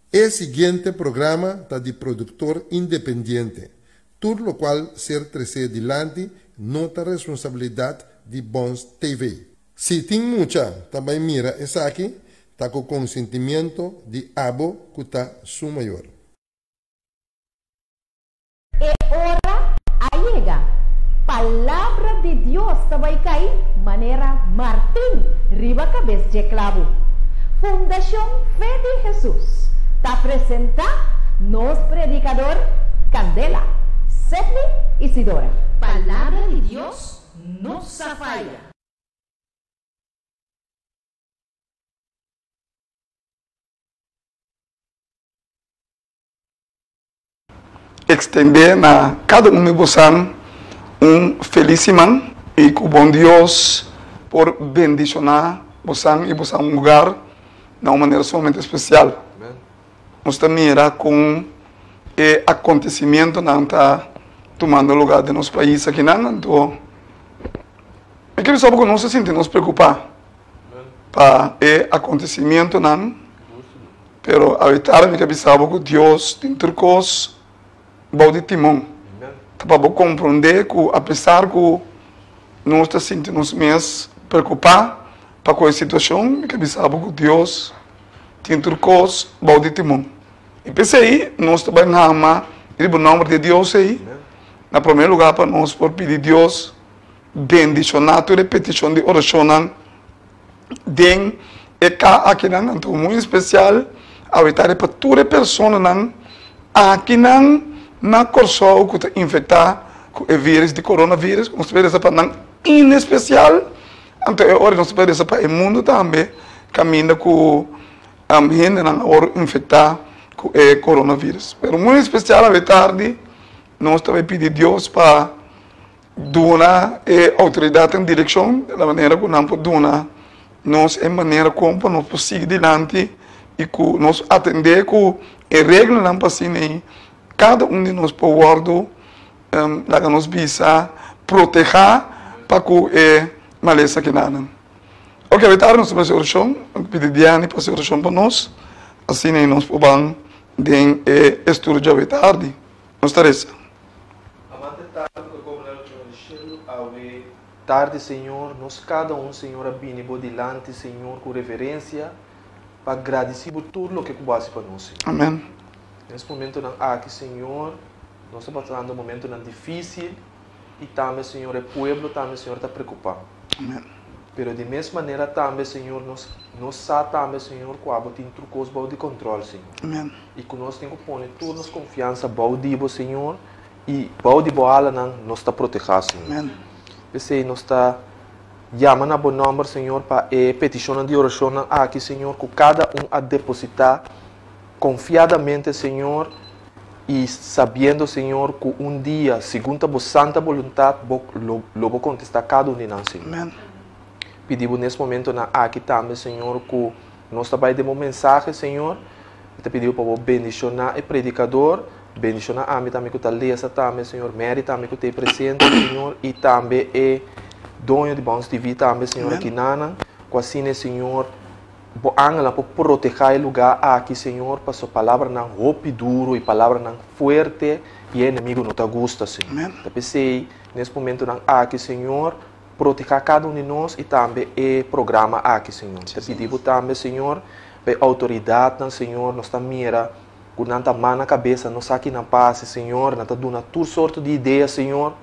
E siguiente programa ta di produktor independiente. Tur lokual ser tresé dilanti no ta responsabilidat di Bons TV. Si tin mucha ta bai mira esaki, ta ku konsentimiento di abo ku ta su mayor. E ora a yega. Palabra di Dios ta bai kai manera martin riba kabes dje klabu. Fundashon Fe di Hesus ta presentá nos predikador Kandela, Sedney Isidora. Palabra di Dios no sa faya. Extendé na cada un di bosan un feliz siman y cu bon Dios por bendiciona bosan y bosan hogar na un manera sumamente especial. Nos ta mira con e acontecimientonan ta tumando lugar den nos pais akinan, anto mi kier bisa bo cu nos ta sinti nos preocupa pa e acontecimientonan. Pero awe tardi mi ta bisa bo ku Dios tin tur kos bou di timon. Ta pa bo komprondé ku apesar ku nos ta sinti nos mes preokupá pa ku e situashon, mi ta bisa bo ku Dios tin tur kos bou di timon. I p'esei nos ta bai hama riba nòmber di Dios ei, na promé lugá pa nos por pidi Dios bendishoná tur e petishon di orashonnan. Den e ka akinan, anto muy especial awe tardi pa tur e personanan akinan na Kòrsou ku ta infektá ku e virus di coronavirus, nos ta resa pa nan en especial, anto e ora nos ta resa pa e mundu tambe kaminda ku hendenan a wòrdu infektá ku e coronavirus. Pero muy especial awe tardi nos ta bai pidi Dios pa Duna e outoridatnan direkshon di la manera ku nan por duna nos e manera kon pa nos por sigui dilanti i ku nos atendé ku e reglanan pa asina ei kada un di nos por wòrdu laga nos bisa protehá pa ku e malesa kinanan. Oke, awe tardi nos ta hasi orashon, mi ta pidi Diany pa hasi orashon pa nos asina ei nos por ban den e estudio djawe tardi. Nos ta resa. Amante Tata ku ta goberná lo trono di shelu, awe tardi Señor, nos kada un Señor a bini bo dilanti Señor ku reverensia pa gradisí bo tur loke ku bo hasi pa nos Señor. Amen. Den es momentonan aki Señor, nos ta pasando momentonan difísil i tambe Señor e pueblo tambe Señor ta preokupá. Amen. Pero di mes manera tambe Señor nos nos sa tambe Señor ku abo tin tur kos bou di kòntròl Señor. Amen. I ku nos tin ku pone tur nos konfiansa bou di bo Señor i bou di bo alanan nos ta protehá Señor. Amen. P'esei nos ta yama na bo nòmber Señor pa e petishonnan di orashonnan aki Señor ku kada un a depositá konfiadamente Señor i sabiendo Señor ku un dia segun ta bo santa boluntat bo lo lo bo kontestá kada un di nan Señor. Amen. Pidi bo nes momentonan aki tambe Señor ku nos ta bai den bo mensahe Señor. Mi ta pidi bo pa bo bendishoná e predikador, bendishoná ami tambe ku ta lesa tambe, Señor, Mary tambe ku ta ei presente, Señor, i tambe e doño di Bounce TV tambe, Señor, Amen. akinanan, ku asina e Señor, bo angelnan por protehá e lugá aki, Señor, pasobra palabranan hopi duru i palabranan fuerte i e enemigu no ta gusta, Señor. Amen. Ta p'esei, nes momentunan aki, Señor, Protehá kada un di nos i tambe e programa aki, Señor. Ta pidi Bo tambe, Señor, pa e outoridatnan, Señor, nos ta mira ku nan ta man na kabesa, no sa ki nan pa hasi, Señor. Nan ta duna tur sorto di idea, Señor,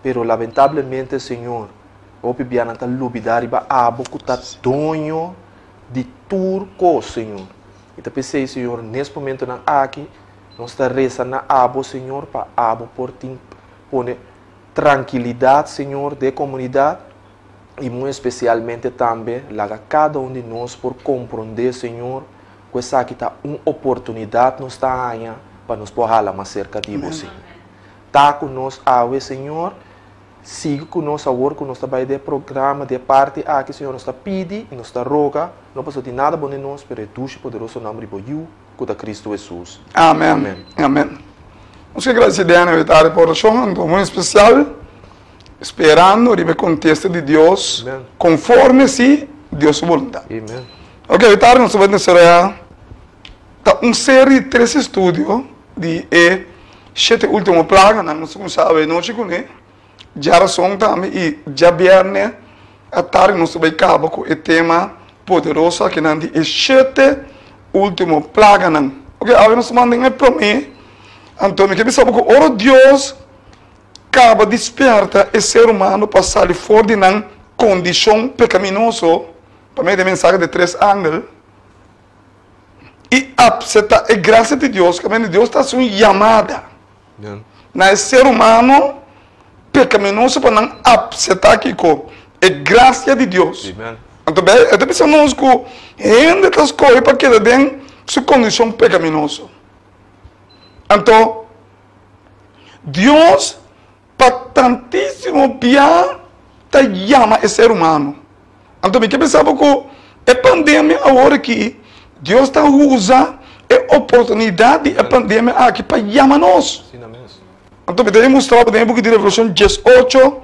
pero lamentablemente, Señor, hopi bia nan ta lubidá riba Abo ku ta doño di tur kos, Señor. I ta p'esei, Señor, nes momentonan aki nos ta resa na Abo, Señor, pa Abo por tin pone Trankilidat, Señor, den e komunidat i muy espesialmente tambe laga kada un di nos por komprondé, Señor, ku esaki ta un oportunidat nos ta haña pa nos por hala mas serka di Bo, Señor. Ta ku nos awe, Señor. Sigui ku nos awor ku nos ta bai den e programa, den e parti aki, Señor. Nos ta pidi i nos ta roga, no pasobra tin nada bon den nos, pero e dushi poderoso nòmber di Bo Yu, ku ta Kristu Hesus. Amen. Amen. Nos ke gradisé Daniel e tardi pa orashon, anto muy espesial sperando riba e kontesta di Dios Amen. konforme si Dios su boluntat. Amen. Ok, e tardi nos ta bai desaroyá. Ta un seri di tres estudio di e shete ultimo plaganan. Nos ta kuminsá awe nochi kuné, djarason tambe i djabièrnè atardi nos ta bai kaba ku e tema poderoso akinan di e shete ultimo plaganan. Oke, awe nos ta manda den e promé. Anto mi ke bisa bo ku ora Dios kaba di spièrta e ser humano pa sali for di nan kondishon pekaminoso pa medio di e mensahe di e tres angel, i apseptá e grasia di Dios, kaminda Dios ta hasi un yamada na e ser humano pekaminoso pa nan apseptá kiko? E grasia di Dios. Anto e ta bisa nos ku hende ta skohe pa keda den su kondishon pekaminoso. Anto Dios pa tantísimo bia ta yama e ser humano. Anto mi ke bisa bo ku e pandemia awor aki, Dios ta usa e oportunidat di e pandemia aki pa yama nos. Anto mi ta demostrá bo den e buki di Revelashon diesocho,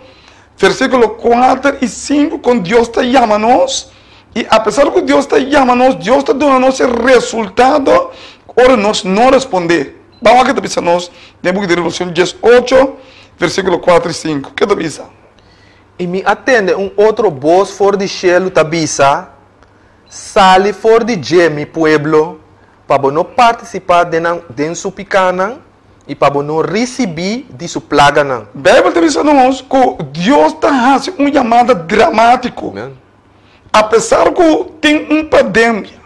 versíkulo kuater i sinku kon Dios ta yama nos, i apesar ku Dios ta yama nos, Dios ta duna nos e resultado ora nos no respondé. Ban wak ke ta bisa nos den e buki di Revelashon diesocho, versíkulo kuater i sinku. Ke ta bisa? I mi a tende un otro bos for di shelu ta bisa, Sali for di dje, mi pueblo, pa bo no partisipá den nan den su pikánan i pa bo no risibí di su plaganan. Beibel ta bisa nos ku Dios ta hasi un yamada dramátiko. Apesar ku tin un pandemia,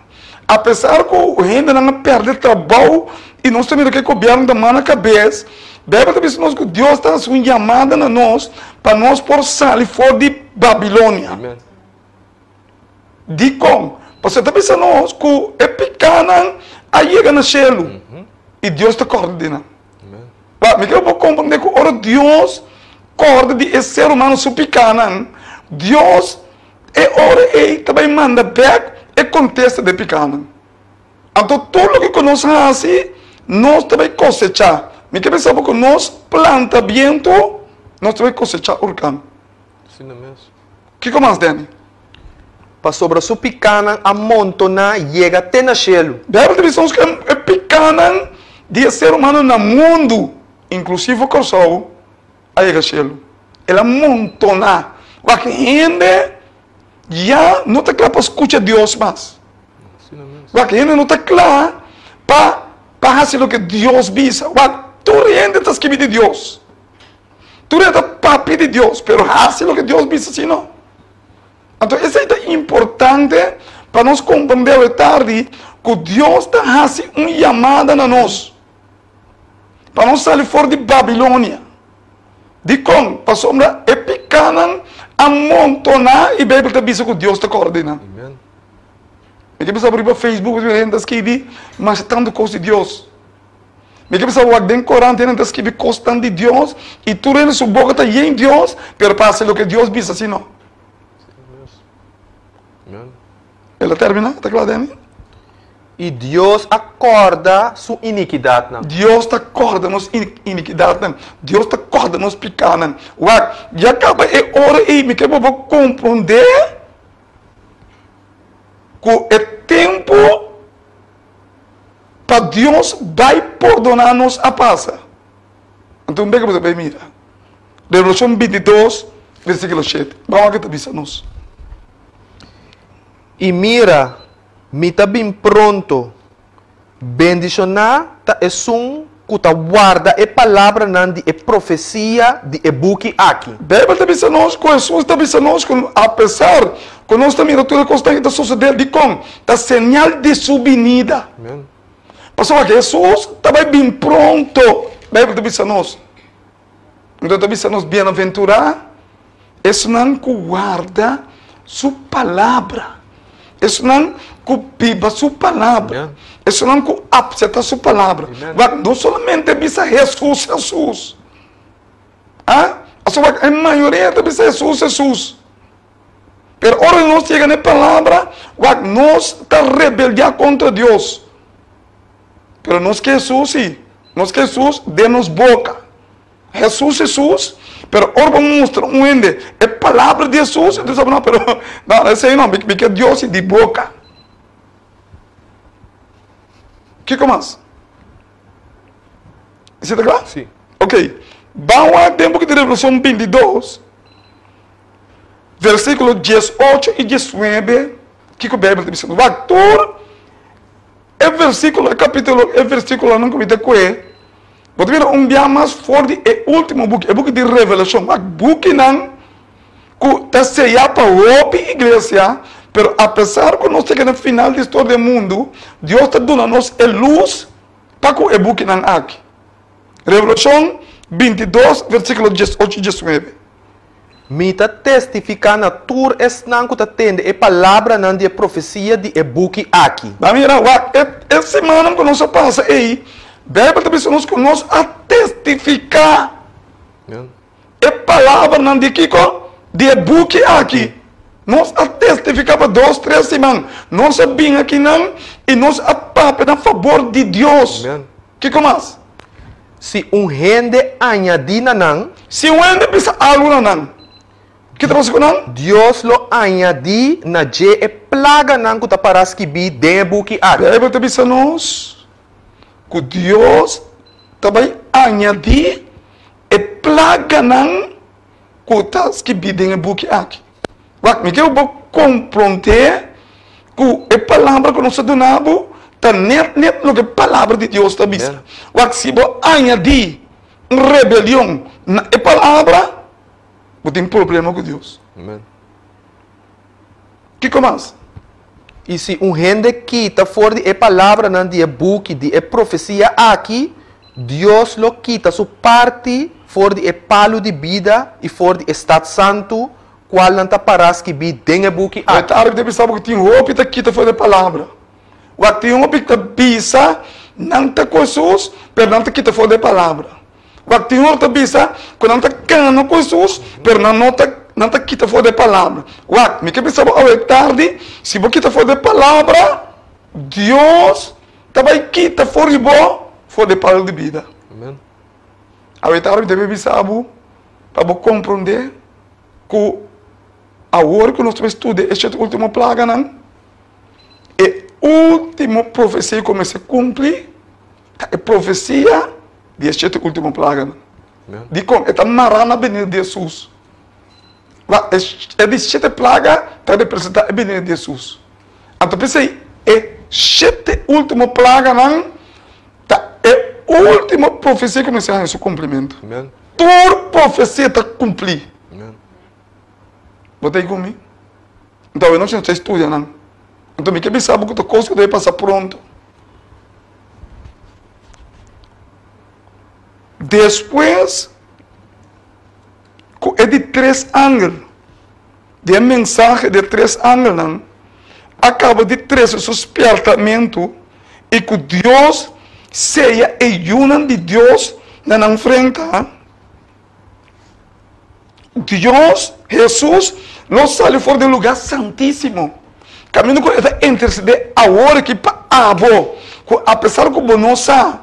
apesar ku hendenan a pèrdè trabou i nos ta mira ku e gobièrnu ta manda kabes, Beibel ta bisa nos ku Dios ta hasi un yamada na nos pa nos por sali for di Babilonia. Dikon? Pasobra e ta bisa nos ku e pikánan a yega na shelu i Dios ta kòrda di nan. Wak, mi kere bo komprendé ku ora Dios kòrda di e ser humano su pikánan, Dios e ora ei ta bai manda bèk e kontesta di e pikánan. Anto tur loke ku nos hasi, nos ta bai kosechá. Mi ke pensa bo ku nos planta bientu, nos ta bai kosechá orkan. Kiko mas, Danny? Pasobra su pikánan a montoná yega te na shelu. Beibel ta bisa nos ku e pikánan di e ser humano na mundu, inklusivo Kòrsou, a yega shelu. El a montoná. Wak hende ya no ta kla pa skucha Dios mas. Wak hende no ta kla pa pa hasi loke Dios bisa. Wak tur hende ta skibi di Dios. Tur e ta papia di Dios, pero hasi loke Dios bisa si no. Anto esei ta importante pa nos komprendé awe tardi ku Dios ta hasi un yamada na nos pa nos sali for di Babilonia. Dikon? Pasobra e pikánan a montoná i Beibel ta bisa ku Dios ta kòrda di nan. Mi ke bisa bo riba Facebook hende ta skibi masha tantu kos di Dios. Mi ke bisa wak den korant hende ta skibi kosnan di Dios i tur hende su boka ta yen Dios, pero pa hasi loke Dios bisa si no. El a termina? Ta kla Danny? I Dios a kòrda su inikidatnan. Dios ta kòrda nos inikidatnan. Dios ta kòrda nos pikánan. Wak, ya kaba e ora ei mi ke bo bo komprondé ku e tempu Pa Dios bai pordoná nos a pasa. Anto un bek bo ta bai mira. Revelashon bintidos, versíkulo shete. Ban wak e ta bisa nos. I mira, mi ta bin pronto. Bendishoná ta esun ku ta warda e palabranan di e profesia di e buki aki. Beibel ta bisa nos ku Hesus ta bisa nos ku apesar ku nos ta mira tur e kosnan ki ta sosodé, dikon? Ta señal di su binida. Pasobra Hesus ta bai bin pronto, Beibel ta bisa nos. Anto ta bisa nos, Bienaventurá esnan ku warda su palabra, esnan ku biba su palabra, esnan ku apseptá su palabra. Wak, no solamente bisa Hesus, Hesus. Ah, pasobra e mayoria ta bisa Hesus, Hesus. Pero ora nos yega na e palabra, wak, nos ta rebeldiá kontra Dios. Pero nos ke Hesus si. Nos ke Hesus den nos boka. Hesus, Hesus, pero ora bo mustra un hende e palabra di Hesus, e ta bisa bo no, pero no, esei no, mi ke Dios si di boka. Kiko mas? Esei ta kla? Sí. Ok. Ban wak den buki di Revelashon bintidos, versíkulo diesocho i diesnuebe, kiko Beibel ta bisa nos. Wak tur e versíkulo, e kapítulo, e versíkulonan ku mi ta kohe, bo ta mira un bia mas for di e último buki, e buki di Revelashon. Wak bukinan ku ta seyá pa hopi iglesia, pero apesar ku nos ta yega na final di storia di mundu, Dios ta duna nos e lus pa ku e bukinan aki. Revelashon bintidos, versíkulo diesocho i diesnuebe. Mi ta testifiká na tur esnan ku ta tende e palabranan di e profesia di e buki aki. Bo a mira? Wak, e e simannan ku nos a pasa ei, Beibel ta bisa nos ku nos a testifiká. E palabranan di kiko? Di e buki aki. Nos a testifiká pa dos, tres siman. Nos a bin akinan i nos a papia na fabor di Dios. Kiko mas? Si un hende añadí na nan. Si un hende bisa algu na nan, ki ta pasa ku nan? Dios lo añadí na dje e plaganan ku ta pará skibí den e buki aki. Beibel ta bisa nos ku Dios ta bai añadí E plaganan ku ta skibí den e buki aki. Wak, mi ke bo komprondé ku e palabra ku nos a duna bo ta nèt nèt loke e palabra di Dios ta bisa. Wak, si bo añadí un rebelion na e palabra, bo tin problema ku Dios. Kiko mas? I si un hende kita for di e palabranan di e buki di e profesia aki, Dios lo kita su parti for di e palu di bida i for di e stat santu, kualnan ta pará skibí den e buki Awe aki. tardi ta bisa bo ku tin hopi ta kita for di e palabra. Wak tin hopi ta bisa nan ta ku Hesus, pero nan ta kita for di e palabra. Wak tin ora ta bisa ku nan ta kana ku Hesus, pero nan no ta nan ta kita for di e palabra. Wak, mi ke bisa bo awe tardi, si bo kita for di e palabra, Dios ta bai kita for di bo for di e palu di bida. Amen. Awe tardi mi debe bisa bo pa bo komprondé ku awor ku nos ta bai studia e shete ultimo plaganan, e ultimo profesia ku mester kumpli ta e profesia di e shete ultimo plaganan. Dikon? E ta mará na benida di Hesus. E di shete plaga ta representá e benida di Hesus. Anto p'esei e shete ultimo plaganan ta e ultimo profesia ku mester haña su kumplimentu. Tur profesia ta kumplí. Bo ta ei ku mi? Anto awe nochi nos ta studia nan. Anto mi ke bisa bo ku ta kos ku debe pasa pronto. Despues ku e di tres angel di e mensahe di e tres angelnan a kaba di trese su spièrtamentu i ku Dios seya e yunan di Dios na nan frenta, Dios, Hesus, lo sali for di e lugá santísimo, kaminda ku e ta intersedé awor aki pa abo, ku apesar ku bo no sa,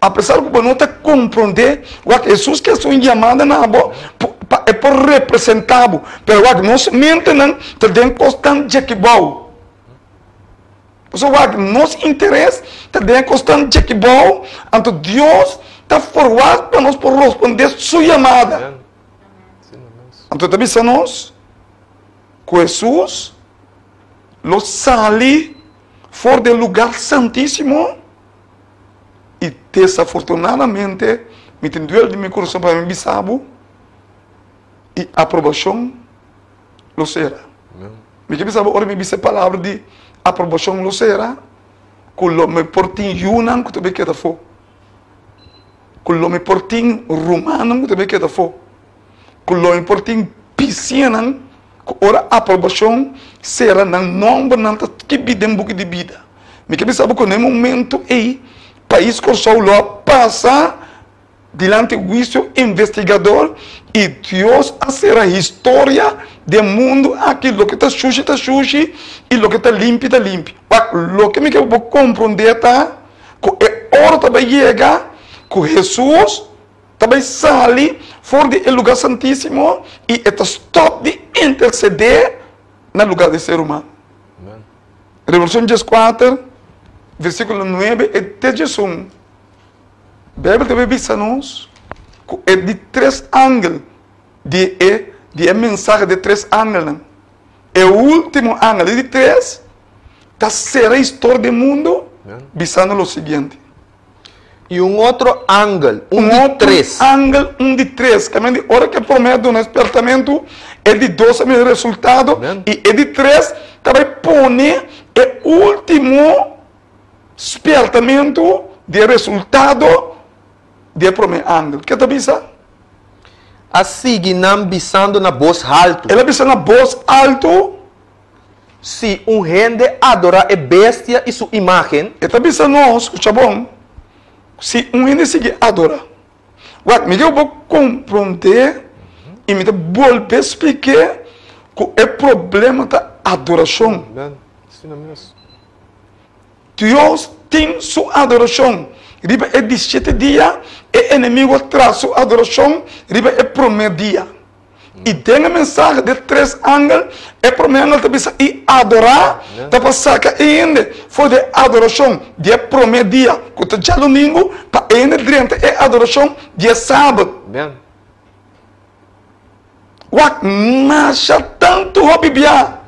apesar ku bo no ta komprondé, wak Hesus ke hasi un yamada na abo pa e por representá bo, pero wak nos mentenan ta den kos tan djekibou. Pasobra wak, nos interes ta den e kosnan djeki bou, anto Dios ta forwagt pa nos por rospondé su yamada. Anto e ta bisa nos ku Hesus lo sali for di e lugar santísimo i desafortunadamente mi tin duel di mi kurason pa mi bisa bo i aprobashon lo sera. Mi ke bisa bo ora mi bisa e palabra di aprobashon lo sera, ku lo mi por tin yunan ku ta bai keda afó, ku lo mi por tin rumannan ku ta bai keda afó, ku lo mi por tin bisiñanan ku ora aprobashon sera nan nòmbernan ta skibí den buki di bida. Mi ke bisa bo ku na e momento ei pais Kòrsou lo a pasa Dilanti huisio investigador i Dios a sera historia den mundu aki loke ta shushi ta shushi i loke ta limpi ta limpi. Wak, loke mi ke bo komprondé ta ku e ora ta bai yega ku Hesus ta bai sali for di e lugar santísimo i e ta stòp di intersedé na lugar di ser humano. Revelashon dieskuater. versíkulo 9 e te 11, Beibel ta bisa nos ku e di tres angel di e di e mensahe di e tres angelnan, e último angel, e di tres, ta sera historia di mundu bisando lo siguiente. I un otro angel, un di tres. Un otro angel, un di tres. Kamente ora ku e promé a duna e spièrtamentu, e di dos a mira e resultado, i e di tres ta bai pone e último spièrtamentu di e resultado di e promé angel. Ke ta bisa? A sigui nan bisando na bos haltu. El a bisa na bos haltu. Si un hende adorá e bestia i su imágen. E ta bisa nos, skucha bon, si un hende sigui adorá. Wak, mi ke bo komprondé i mi ta bolbe splik'é ku e problema ta adorashon. Dios tin su adorashon riba e di shete dia, e enemigu a traha su adorashon riba e promé dia. I den e mensahe di e tres angel, e promé angel ta bisa, I adorá ta pa saka e hende for di e adorashon di e promé dia, ku ta djadumingu, pa e hende drenta e adorashon di e sabat. Wak masha tantu hopi bia.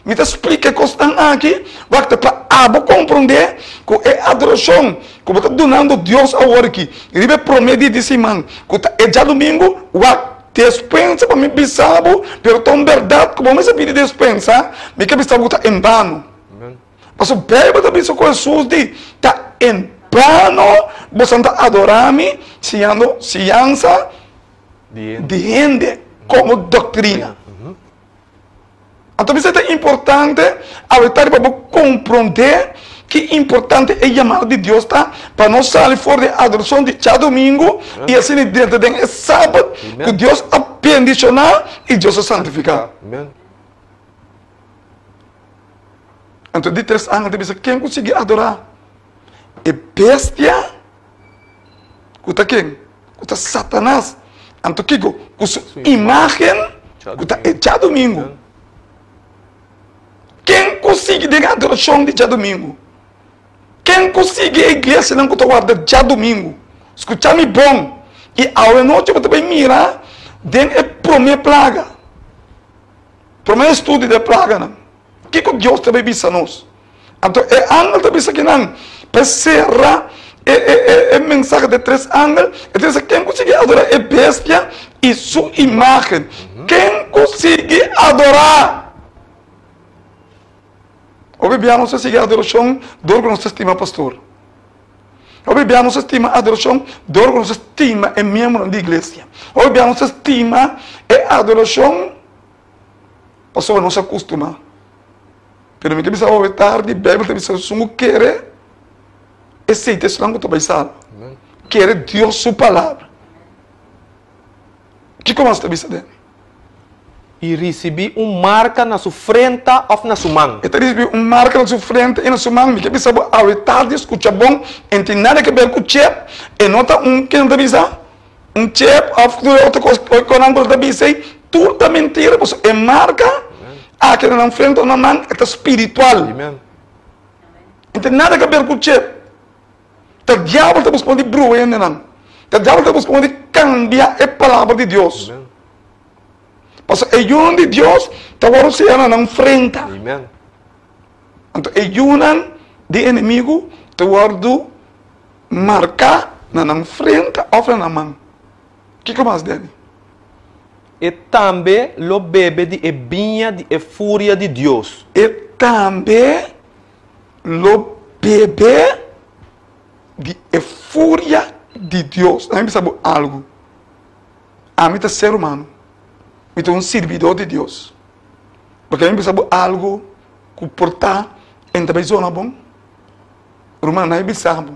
Mi ta splika e kosnan aki, wak ta pa abo komprondé ku e adorashon ku bo ta dunando Dios awor aki riba e promé dia di siman, ku ta e djadumingu, wak despensa pa mi bisa bo, pero ta un bèrdat ku bo mester pidi despensa, mi ke bisa bo ku ta en bano. Pasobra Beibel ta bisa ku Hesus di, Ta en bano boso ta adorá mi, siñando siñansa di hende komo doktrina. Anto mester ta importante awe tardi pa bo komprondé ki importante e yamada di Dios ta pa nos sali for di e adorashon di djadumingu i asina drenta den e sabat ku Dios a bendishoná i Dios a santifiká. Anto di tres angel ta bisa ken ku sigui adorá e bestia ku ta ken? Ku ta Satanas. Anto kiko? Ku su imágen ku ta e djadumingu. Ken ku sigui den adorashon di djadumingu? Ken ku sigui e iglesianan ku ta warda djadumingu? Skucha mi bon, i awe nochi bo ta bai mira den e promé plaga, promé estudio di e plaganan, kiko Dios ta bai bisa nos. Anto e angel ta bisa kinan pa e sera e e e e mensahe de tres angel, e ta bisa ken ku sigui adorá e bestia i su imágen. Ken ku sigui adorá? Hopi bia nos ta sigui adorashon dor ku nos ta stima pastor. Hopi bia nos ta stima adorashon dor ku nos ta stima e miembronan di iglesia. Hopi bia nos ta stima e adorashon pasobra nos a kustumá. Pero mi ta bisa awe tardi, Bijbel ta bisa esun ku kere, esei ta esunnan ku ta bai salba. Kere Dios su palabra. Kiko mas ta bisa den? I risibí un marka na su frenta òf na su man. E ta risibí un marka na su frenta i na su man. Mi ke bisa bo awe tardi, skucha bon, e no tin nada ke ber ku chep, e no ta un, ke nan ta bisa? Un chep òf tur e otro kos ku nan por ta bisa ei, tur ta mentira pasobra e marka aki na nan frente òf na nan e ta spiritual. E tin nada ke ber ku chep. Ta diabel ta buska di bruha hendenan. Ta diabel ta buska di kambia e palabra di Dios. Pasobra e yunan di Dios ta wòrdu siña na nan frenta. Anto e yunan di enemigu ta wòrdu Marká na nan frente òf na nan man. Kiko mas, Danny? E tambe lo bebe di e biña di e furia di Dios. E tambe lo bebe di e furia di Dios. Laga mi bisa bo algu. Ami ta ser humano. Mi ta un sirbidó di Dios. Bo ke mi bisa bo algu ku por ta e no ta bai zona bon? Ruman, nan e bisa bo,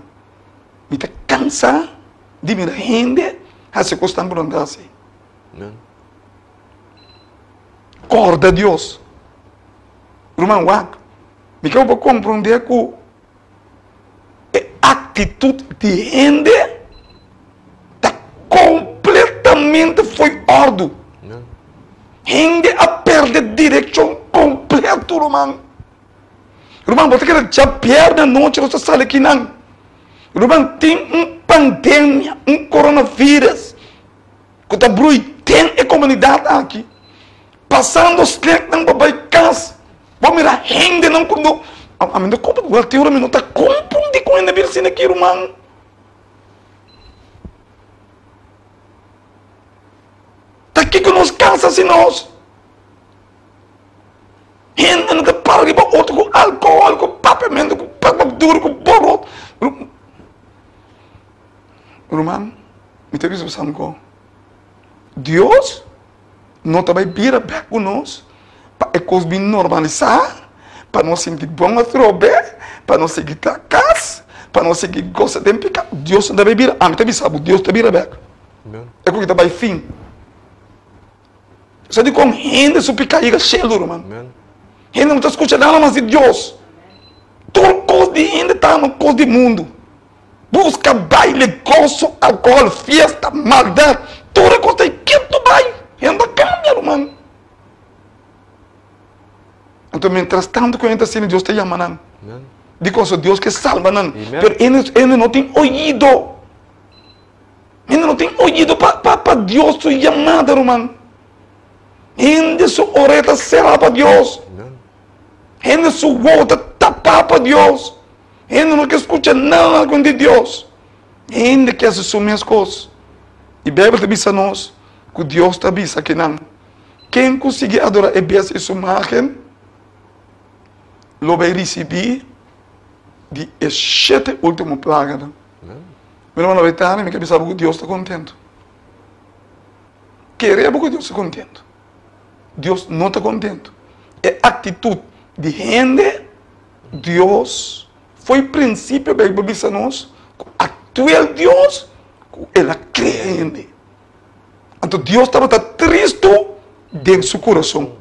mi ta kansa di mira hende hasi kosnan ku nan ta hasi. Kòrda Dios. Ruman, wak, mi ke bo komprondé ku e aktitut di hende ta kompletamente fo'i òrdu. Hende a pèrdè direkshon kompleto, ruman. Ruman, bo ta kere djabièrnè anochi nos ta sali akinan. Ruman, tin un pandemia, un coronavirus ku ta brui den e komunidat aki. Pasando slèknan pa bai kas, bo mira hendenan ku no, ami no kompre, wèl te ora mi no ta komprondé kon hende a bira asina aki, ruman. Ta kiko nos kansa si nos? Hende no ta para riba otro ku alkohòl, ku papiamentu, ku papia duru, ku borot. Ruman, mi ta bisa boso algo. Dios no ta bai bira bek ku nos pa e kos bin normalisá, pa nos sinti bon atrobe, pa nos sigui ta kas, pa nos sigui gosa den piká. Dios no ta bai bira. Ami ta bisa bo, Dios ta bira bek. E ku ta bai fin. Sa dikon hende su piká yega shelu, ruman. Hende no ta skucha nada mas di Dios. Tur kos di hende ta ama kos di mundu. Buska baile, goso, alkohòl, fiesta, maldat, tur e kos ta ei ketu bai. Hende ta kambia, ruman. Anto mientras tanto ku hende ta asina, Dios ta yama nan. Dikon? So Dios ke salba nan. Pero hende no tin oido. Hende no tin oido pa pa pa Dios su yamada, ruman. Hende su orea ta será pa Dios. Hende su wowo ta tapá pa Dios. Hende no ke skucha nada kon di Dios. Hende ke hasi su mes kos. I Beibel ta bisa nos ku Dios ta bisa kinan, ken ku sigui adorá e bestia i su imágen lo bai risibí di e shete último plaganan. Mi ruman Betania, mi ke bisa bo ku Dios ta kontentu. Kere bo ku Dios ta kontentu. Dios no ta kontentu. E aktitut di hende, Dios, foi prinsipio Beibel bisa nos ku aktuel Dios ku el a krea hende. Anto Dios tabata tristu den su kurason.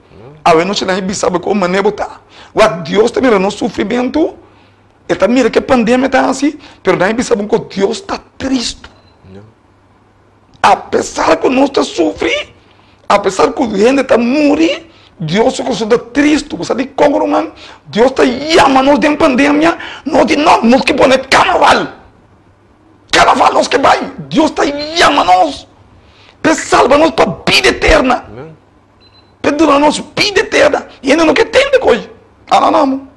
Awe nochi nan e bisa bo ku manera bo ta. Wak Dios ta mira nos sufrimentu. E ta mira ke pandemia ta hasi, pero nan e bisa bo ku Dios ta tristu. Apesar ku nos ta sufri, apesar ku hende ta muri, Dios su kurason ta tristu. Bo sa dikon, ruman? Dios ta yama nos den pandemia, nos di no, nos ke pone karnaval. Karnaval nos ke bai. Dios ta yama nos pa e salba nos pa bida eterna. Pa e duna nos bida eterna. Hende no ke tende ku oye. Ananamo.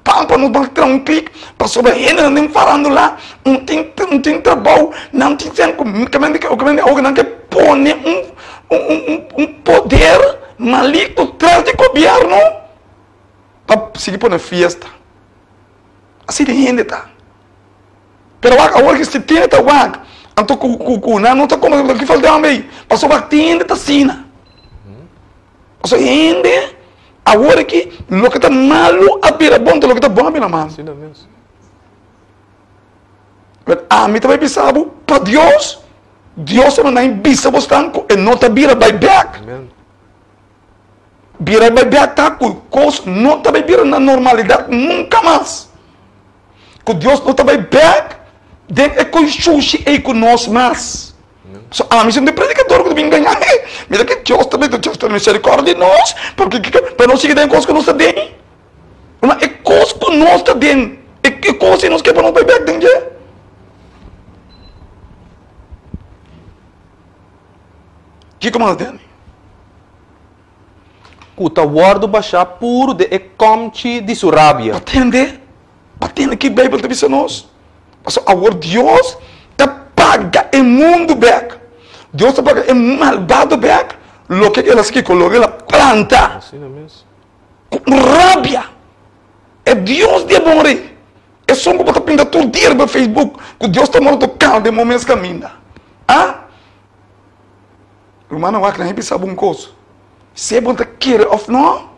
Pampa nos ban traha un klik pasobra hendenan den farandula un tin un tin trabou nan tin sen ku kamente kamente awo nan ke pone un un un poder maligno tras di gobierno pa sigui pone fiesta asina hende ta pero wak awor ki si tin ta wak anto ku ku ku nan no ta kome ki falta homber pasobra tin hende ta asina. Pasobra hende awor aki loke ta malu a bira bon, loke ta bon a bira malu. Asina mes. Pero ami ta bai bisa bo, pa Dios, Dios a manda mi bisa bosnan ku e no ta bira bai bek. Amen. Bira bai bek ta ku kos no ta bai bira na normalidat nunka mas. Ku Dios no ta bai bek den e kos shushi ei ku nos mas. So ami si un predicador ku ta bin gaña, hey, mira ke Dios ta Dios ta misericordia di nos, porque pa nos sigui den kos ku nos ta den. Ma e kos ku nos ta den, e kos si nos ke pa nos bai bek den dje. Kiko mas den? Ku ta wòrdu bashá puru den e kòmchi di su rabia. Pa tende, pa tende ki Beibel ta bisa nos. Pasobra awor Dios ta paga e mundu bek. Dios ta paga e malbado bek loke el a skiko, loke el a planta. Asina mes. Ku rabia. E Dios di e bon rei. Esun ku bo ta pinta tur dia riba Facebook ku Dios ta mora toká den bo mes kaminda. A? Rumannan wak nan e bisa bo un kos. Si bo ta kere òf no.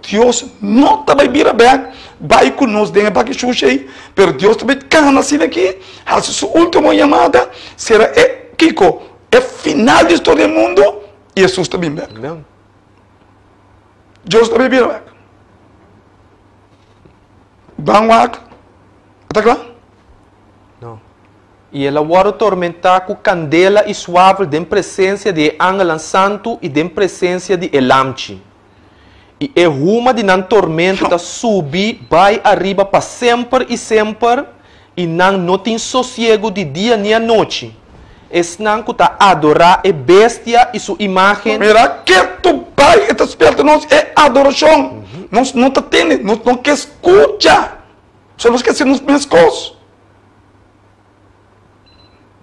Dios no ta bai bira bek bai ku nos den e baki shushi ei, pero Dios ta bai kana asina aki, hasi su ultimo yamada, sera e kiko? E final di historia di mundu, i Hesus ta bin bek. Amen. Dios ta bai bira bek. Ban wak, a ta kla? No. I el a wòrdu tormentá ku kandela i suavel den presensia di e angelnan santu i den presensia di e Lamchi. I e huma di nan tormento ta subi bai ariba pa semper i semper, i nan no tin sosiegu di dia ni anochi, esnan ku ta adorá e bestia i su imágen. Mira, ketu bai e ta spierta nos e adorashon. Nos no ta tende, nos no ke skucha. So nos ke hasi nos mes kos.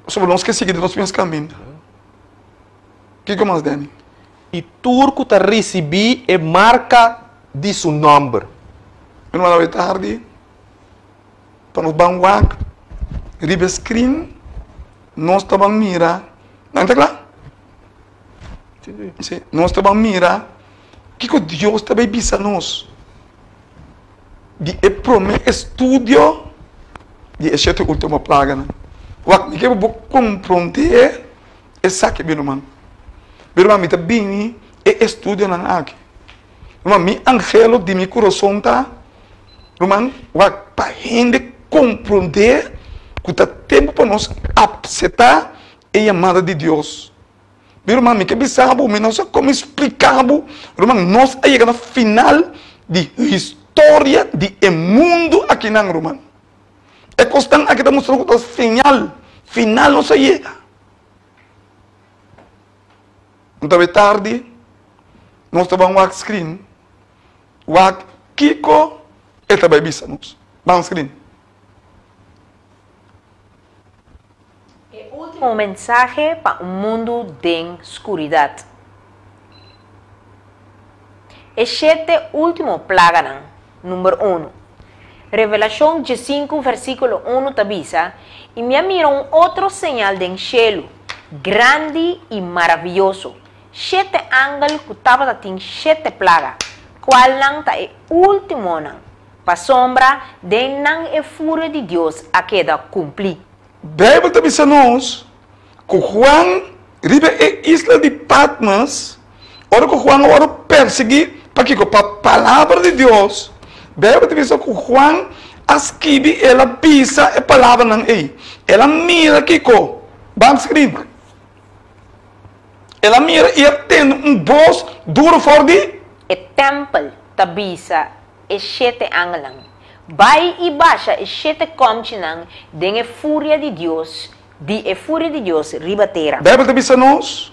Pasobra nos ke sigui den nos mes kaminda. Kiko mas, Danny? I tur ku ta risibí e marka di su nòmber. Mi ruman awe tardi pa nos ban wak riba e screen nos ta ban mira nan ta kla? Si nos ta ban mira kiko Dios ta bay bisa nos di e prome estudio di e shete ultimo plaganan wak mi ke pa bo komprondé Esaki mi ruman. Mi ruman, mi ta bini e estudionan aki. Ruman, mi anhelo di mi kurason ta, ruman, wak pa hende komprondé ku ta tempu pa nos apseptá e yamada di Dios. Mi ruman, mi ke bisa bo, mi no sa komo splika bo, ruman, nos a yega na final di historia di e mundu akinan, ruman. E kosnan aki ta mustra ku ta señal final nos a yega. Un ta bay tardi, nos ta ban wak screen, wak kiko e ta bay bisa nos. Ban screen. E ultimo mensahe pa un mundu den skuridat. E shete ultimo plaganan, number unu. Revelashon diesinku versíkulo unu ta bisa, I mi a mira un otro señal den shelu, grandi i maravioso, shete angel ku tabata tin shete plaga, kualnan ta e últimonan, pasobra den nan e furia di Dios a keda kumplí. Bijbel ta bisa nos ku Juan riba e isla di Patmos, ora ku Juan a wòrdu persiguí, pakiko? Pa palabra di Dios. Bijbel ta bisa ku Juan a skibi, el a bisa e palabranan ei. El a mira kiko? Ban skriba. El a mira i a tende un bos duru for di. E tèmpel ta bisa e shete angelnan, Bai i basha e shete kòmchinan den e furia di Dios, di e furia di Dios riba tera. Bijbel ta bisa nos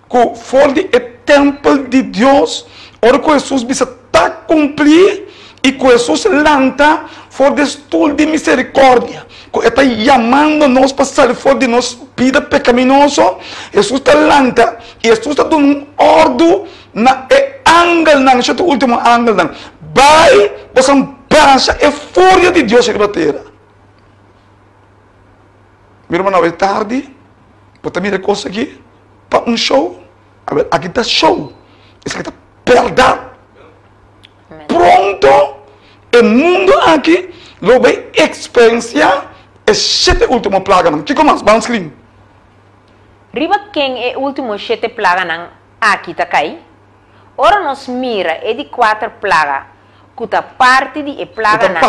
ku for di e tèmpel di Dios, ora ku Hesus bisa ta kumplí i ku Hesus lanta for di e stul di miserikòrdia, ku e ta yamando nos pa sali for di nos bida pekaminoso, Hesus ta lanta i Hesus ta duna un òrdu Na e angelnan, esei ta ultimo angelnan, bai boso basha e furia di Dios riba tera. Mi ruman, awe tardi bo ta mira e kos aki pa un show? Awel, aki ta show, esaki ta bèrdat. Pronto e mundu aki lo bai eksperensiá e shete ultimo plaganan. Kiko mas? Ban screen. Riba ken e ultimo shete plaganan aki ta kai? Ora nos mira e di kuater plaga ku ta parti di e plaganan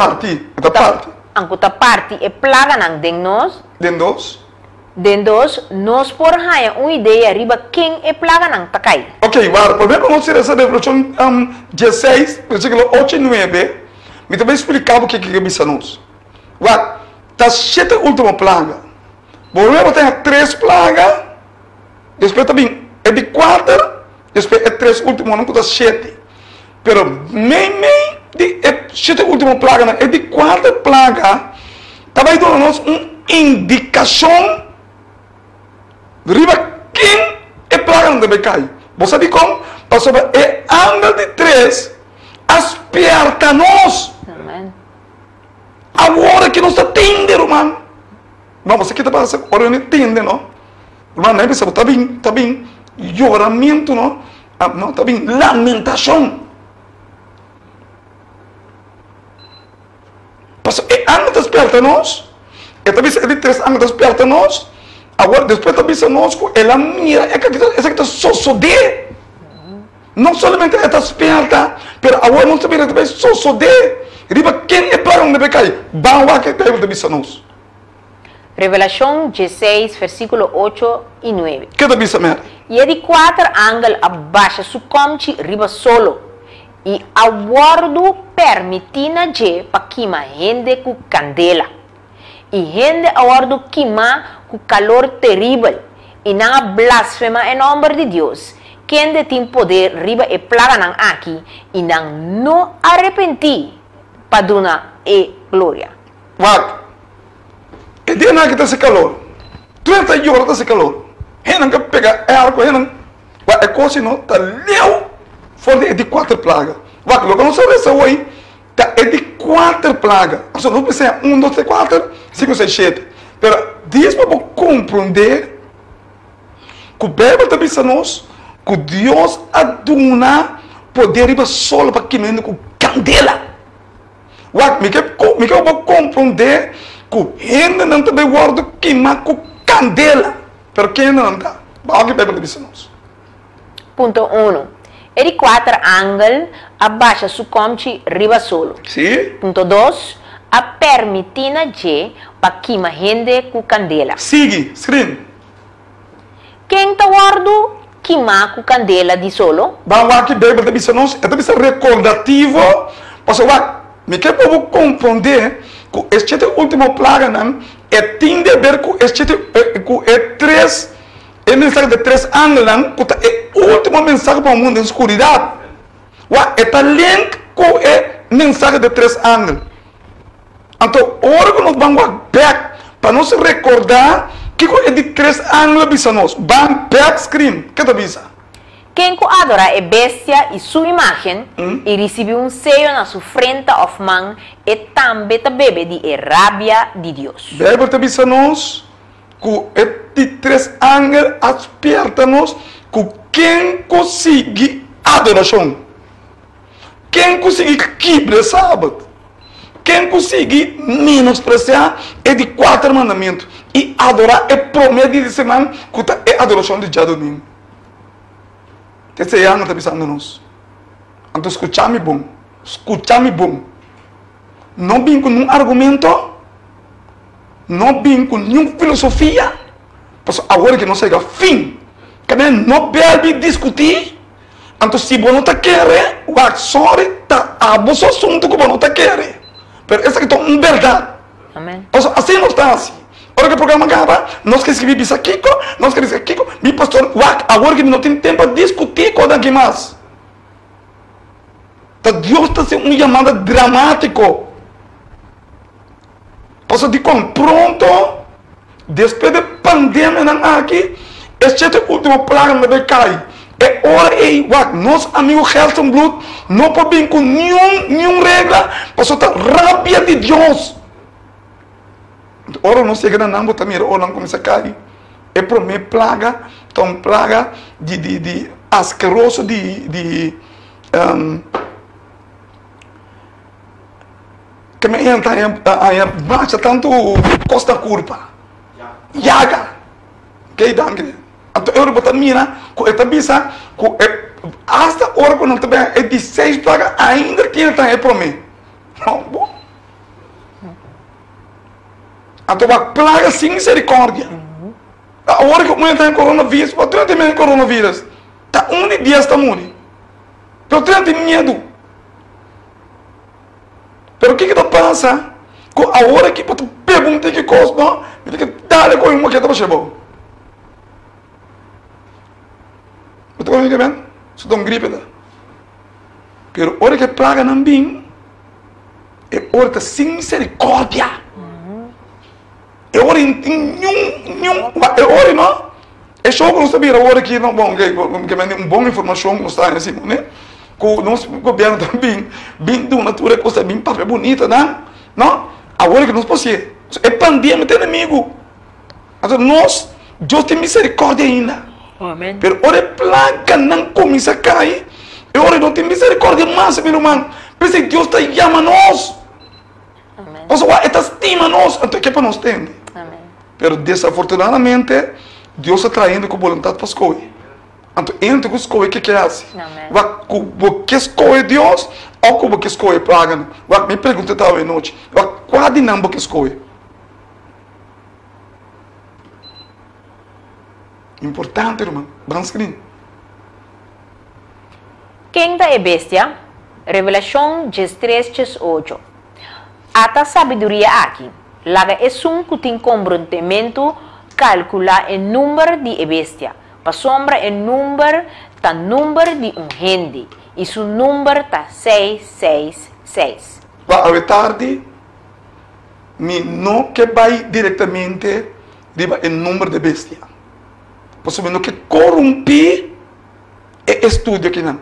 ku ta ku ta parti e plaganan den nos, Den dos. Den dos, nos por haña un idea riba ken e plaganan ta kai. Ok, wak, promé ku nos sera esa Revelashon dieseis, versíkulo ocho i nuebe, mi ta bai splika bo kiko ke bisa nos. Wak, ta shete último plaga. Bo web bo ta haña tres plaga. Despues ta bin e di kuater, despues e tres ultimonan ku ta shete. Pero meimei di e shete ultimo plaganan, e di kuater plaga ta bai duna nos un indikashon riba ken e plaganan ta bai kai. Bo sa dikon? Pasobra e angel di tres a spièrta nos. Awor aki nos ta tende, ruman. No, bo sa ke ta pasa ora yo no tende, no? Ruman, nan bisa bo ta bin, ta bin yoramentu, no? No, ta bin lamentashon. Pasobra e angel ta spierta nos, e ta bisa e di tres angel ta spierta nos, awor despues ta bisa nos ku el a mira e esaki ta sosodé. No solamente e ta spierta, pero awor nos ta mira ta bai sosodé. Riba ken e plaga nan ta bai kai? Ban wak e Bijbel ta bisa nos. Revelashon dieseis, versíkulo ocho i nuebe. Ke ta bisa Mary? I e di kuater angel a basha su kòmchi riba solo, I a wòrdu pèrmití na dje pa kima hende ku kandela. I hende a wòrdu kimá ku kalor teribel, i nan a blasfemá e nòmber di Dios, kende tin poder riba e plaganan aki, i nan no a repentí pa duna E gloria. Wak, e dianan aki ta hasi kalor. Tur ta yora ta hasi kalor. Hendenan ka pega airco, hendenan. Wak, e kos no ta leu for di e di kuater plaga. Wak, loke nos a resa awor ta e di kuater plaga. Pasobra nos por siña un, dos, tres, kuater, sinku, seis, shete. Pero dies pa bo komprondé ku Beibel ta bisa nos ku Dios a duna poder riba solo pa kima hende ku kandela. Wak, mi ke mi ke bo komprondé ku hendenan ta bai wòrdu kimá ku kandela. Pero ken hendenan ta? Bou ke Beibel ta bisa nos. Punto unu, E di kuater angel a basha su kòmchi riba solo. Sí. Punto dos, A pèrmití na dje pa kima hende ku kandela. Sigui, screen. Ken ta wòrdu kimá ku kandela di solo? Ban wak ki Beibel ta bisa nos. E ta bisa rekordativo, pasobra wak, mi ke pa bo komprondé ku e shete último plaganan e tin di aber ku e shete ku e tres e mensahe di e tres angelnan ku ta e último mensahe pa un mundu den skuridat. Wak, e ta link ku e mensahe di e tres angel. Anto ora ku nos ban wak bèk pa nos rekordá kiko e di tres angel a bisa nos, ban bèk screen, ke ta bisa? Ken ku adorá e bestia i su imágen, i risibí un seyo na su frenta òf man, e tambe ta bebe di e rabia di Dios. Beibel ta bisa nos ku e di tres angel a spièrta nos ku ken ku sigui adorashon, ken ku sigui kibra e sabat, Ken ku sigui menospresiá e di kuater mandamentu i adorá e promé dia di siman ku ta e adorashon di djadumingu? Esei Ana ta bisando nos. Anto skuchá mi bon, skuchá mi bon. No bin ku niun argumento, no bin ku niun filosofia, pasobra awor ke nos a yega fin. Kende no bèlbi diskutí. Anto si bo no ta kere, wak sorry, ta abo su asuntu ku bo no ta kere. Pero esaki ta un bèrdat. Amen. Pasobra asina nos ta hasi. Ora ku e programa kaba, nos ke skibi bisa kiko, nos ke bisa kiko. Mi pastor, wak, awor ki mi no tin tempu pa diskutí kos aki mas. Ta Dios ta hasi un yamada dramátiko. Pasobra dikon pronto despues di e pandemianan aki e shete ultimo plaganan ta bay kai. E ora ey wak nos amigo Gerstenbluth no por bin ku niun niun regla pasobra ta rabia di Dios. Ora nos yega na nan bo ta mira ora nan kuminsa kai e prome plaga ta un plaga di di di askeroso di di. Ke mi a haña masha tantu kos na kurpa. Yaga. Kei danki. Anto e ora bo ta mira ku e ta bisa ku e asta ora ku nan ta bin e di seis plaga ainda tin ta e promé. No bo. Anto wak plaga sin miserikordia. Awor ku un ta coronavirus, bo tin miedu coronavirus. Ta un di dies ta muri. Pero tin miedu. Pero kiko ta pasa ku awor aki bo ta bebe un tiki kos no, mi ta ke dale kohe un moketa pa shebou. Bo ta kohe ke ben? Su ta un gripe ta. Pero ora ke plaganan bin, e ora ta sin misericordia. E ora in tin niun niun e ora no e show ku nos ta bira awor aki no bon ke ke mende un bon informashon ku nos ta haña si ne ku nos gobierno ta bin bin duna tur e kos ta bin papia bunita nan no awor ke nos por hasié e pandemia ta enemigu anto nos Dios tin misericordia ainda pero ora e plaganan kuminsá kai e ora no tin misericordia mas mi ruman p'esei Dios ta yama nos. Pasobra e ta stima nos, anto e ke pa nos tende. Pero desafortunadamente, Dios ta traha hende ku boluntat pa skohe. Anto hende ku skohe ke ke hasi? Wak ku bo ke skohe Dios òf ku bo ke skohe plaganan? Wak, mi pregunta ta awe nochi, wak kua di nan bo ke skohe? Importante, ruman. Ban skrin. Ken ta e bestia? Revelashon 13 18. Ata sabiduria aki, Laga esun ku tin komprondementu kalkulá e number di e bestia, pasobra e number ta number di un hende, i su number ta 666. Pa awe tardi mi no ke bai direktamente riba e number di e bestia, pasobra mi no ke korumpí e estudio akinan.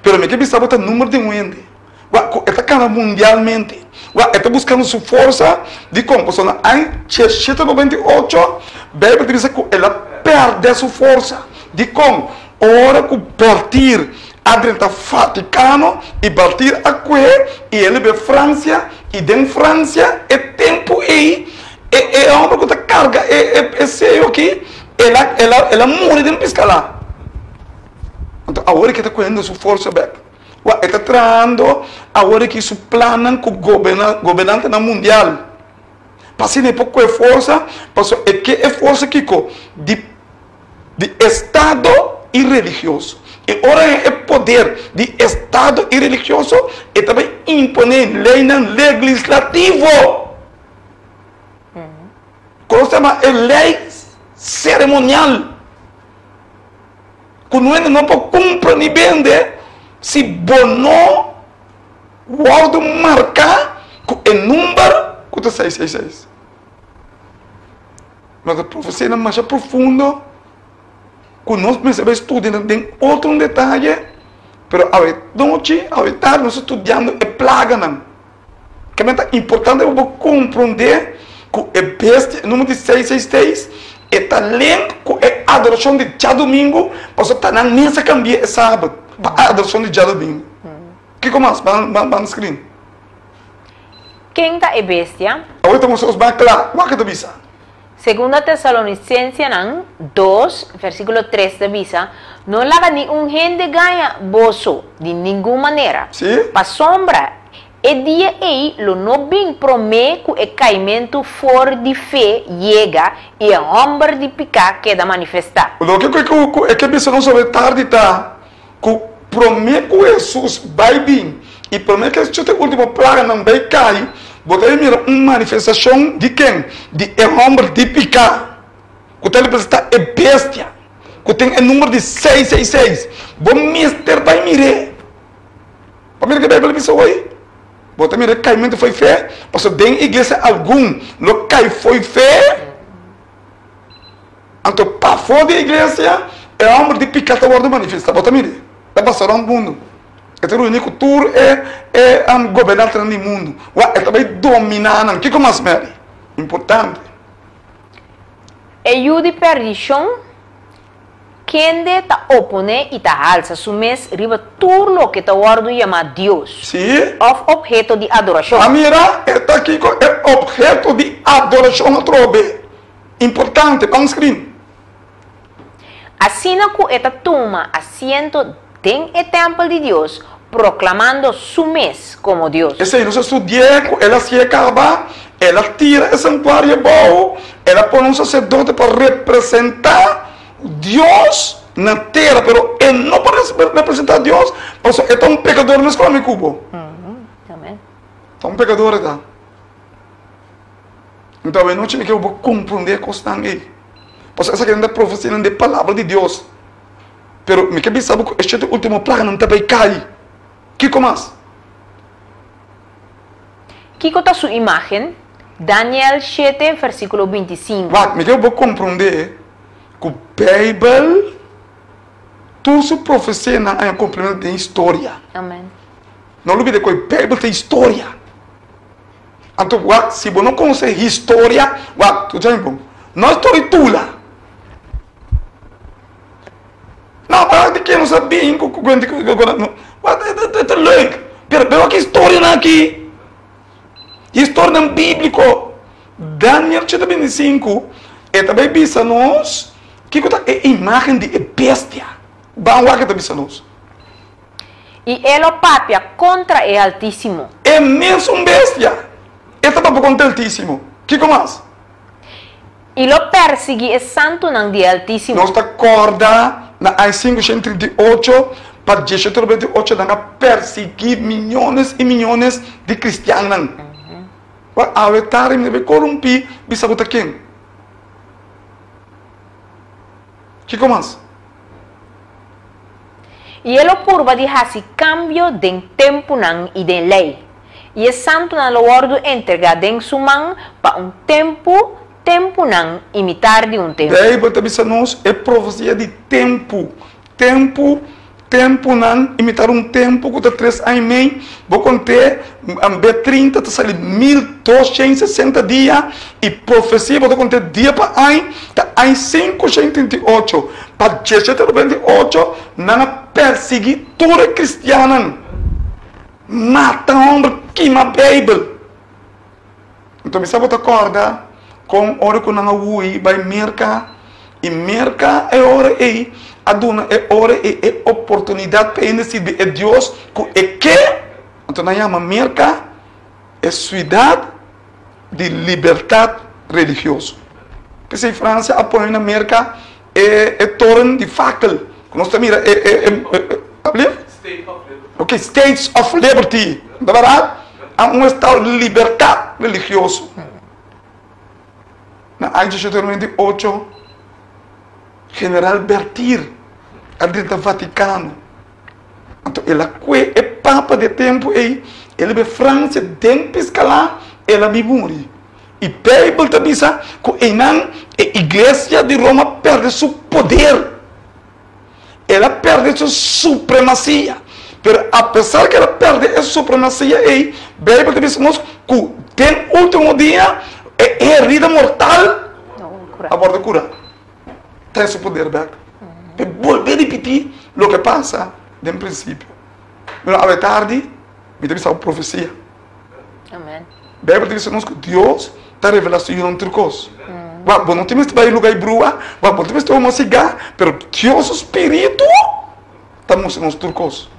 Pero mi ke bisa bo ta number di un hende. Wak ku e ta kana mundialmente. Wak e ta buskando su forsa. Dikon? Pasobra na aña 798 Beibel ta bisa ku el a pèrdè su forsa. Dikon? Ora ku Baltir a drenta Vatikano i Baltir a kuhe i el a bai Fransia i den Fransia e tempu ei e e hòmber ku ta karga e e seyo aki el a el a el a muri den piskalá. Anto awor ke ta kuhendo su forsa bèk. Wak, e ta trahando awor aki su plannan ku gobernantenan mundial. Pa asina e por kohe forsa, pasobra e ke e forsa kiko? Di di estado i religioso. I ora e poder di estado i religioso, e ta bai imponé leinan legislativo. Ku nos ta yama e lei seremonial. Ku nuende no por kumpra ni bende si bo no wòrdu marká ku e number ku ta 666. Nos ta profesianan masha profundo ku nos mester bai studia nan den otro un detaye, pero awe nochi, awe tardi nos ta studiando e plaganan. Kimen ta importante pa bo komprondé ku e bestia, e numero di 666, e ta link ku e adorashon di djadumingu, pasobra ta nan mes a kambia e sabat pa adorashon di djadumingu. Kiko mas? Ban ban screen. Ken ta e bestia? Awor ta mustra nos ban kla. Wak e ta bisa. Segunda Tesalonicensenan dos, versíkulo tres ta bisa, No laga ni un hende gaña boso di ningun manera. Sí. Pasobra e dia ei lo no bin promé ku e kaimentu for di fe yega i e hòmber di piká keda manifestá. Loke ku ku e ke bisa nos awe tardi ta ku promé ku Hesus bai bin i promé ku e shete último plaganan bai kai, bo ta mira un manifestashon di ken? Di e hòmber di piká, ku ta representá e bestia, ku tin e number di seis seis seis. Bo mester bai mir'é. Bo mira ke Beibel a bisa hoy? Bo ta mira e kaimentu fo'i fe? Pasobra den iglesia algun lo kai fo'i fe. Anto pafó di e iglesia e hòmber di piká ta wòrdu manifestá. Bo ta mira? Ta pasa rònt mundu. E ta reuní ku tur e e gobernantenan di mundu. Wak, e ta bai dominá nan. Kiko mas, Mary? Importante. E yu di perdishon, kende ta oponé i ta halsa su mes riba tur loke ta wòrdu yamá Dios Sí. òf opheto di adorashon. A mira, e ta kiko e opheto di adorashon atrobe. Importante, ban screen. Asina ku e ta tuma asiento den e tèmpel di Dios, proklamando su mes komo Dios. Esei nos a studi'é ku el a si'é kaba, el a tira e santuario abou, el a pone un saserdote pa representá Dios na tera, pero e no por representá Dios pasobra e ta un pekador meskos ami ku bo. Ta un pekador e ta. Nto awenochi mi ke bo komprondé e kosnan ei. Pasobra esaki nan ta profesianan di e Palabra di Dios. Pero mi ke bisa bo ku e shete último plaganan ta bai kai. Kiko mas? Kiko ta su imágen? Daniel shete, versíkulo 25. Wak, mi ke bo komprondé ku Beibel tur su profesianan a kumplimentu den historia. Amen. No lubida ku e Beibel ta historia. Anto wak, si bo no konosé historia, wak, skucha mi bon, no story tula. No, pa di ke nos a bin ku ku ku ku ku no, wak, e ta leuk, pero pero wak historianan aki, historianan bíbliko. Daniel chapter 25, e ta bai bisa nos kiko ta e imágen di e bestia. Ban wak e ta bisa nos. I e lo papia kontra e Altísimo. E mesun bestia, e ta papia kontra e Altísimo. Kiko mas? I lo pèrsiguí e santunan di e Altísimo. Nos ta kòrda na aña 538. Pa 1898 nan a persiguí miñones i miñones di kristiannan. Wak awe tardi mi ta bai korumpí bisa bo ta ken. Kiko mas? I e lo purba di hasi kambio den tempunan i den lei, i e santunan lo wòrdu entregá den su man pa un tempu, tempunan i mitar di un tempu. Beibel ta bisa nos e profesia di tempu. Tempu, tempunan i mitar un tempu ku ta tres aña i mei, bo kont'é be 30 ta sali 1260 dia i profesia bo ta kont'é dia pa aña ta aña 538. Pa 1798 nan a persiguí tur e kristiannan, mata hòmber, kima Beibel. Anto mi sa bo ta kòrda kon ora ku nan a hui bai Merka i Merka e ora ei a duna e ora ei e oportunidat pa hende sirbi e Dios ku e ke. Anto nan yama Merka e siudat di libertat religioso. P'esei Fransia a pone na Merka e e toren di fakel ku nos ta mira e e e Ok, States of Liberty, ta berdad? A un estado di libertad religioso. Na aña 1898, General Bertier a drenta Vaticano. Anto el a kue e Papa di e tempu ei, el a bai Francia den piscalá, el a bin muri. I Bijbel ta bisa ku einan e iglesia di Roma pèrdè su poder. El a pèrdè su supremasia. Pero apesar ku el a pèrdè e supremasia ei, Beibel ta bisa nos ku den último dia e herida mortal a wòrdu kurá. Trae su poder bèk. Pa e bolbe ripití loke a pasa den prinsipio. Mira, awe tardi mi ta bisa un profesia. Beibel ta bisa nos ku Dios ta revelá su yunan tur kos. Wak, bo no tin mester bai luga di brua, wak, bo no tin mester huma sigá, pero Dios su spiritu ta mustra nos tur kos.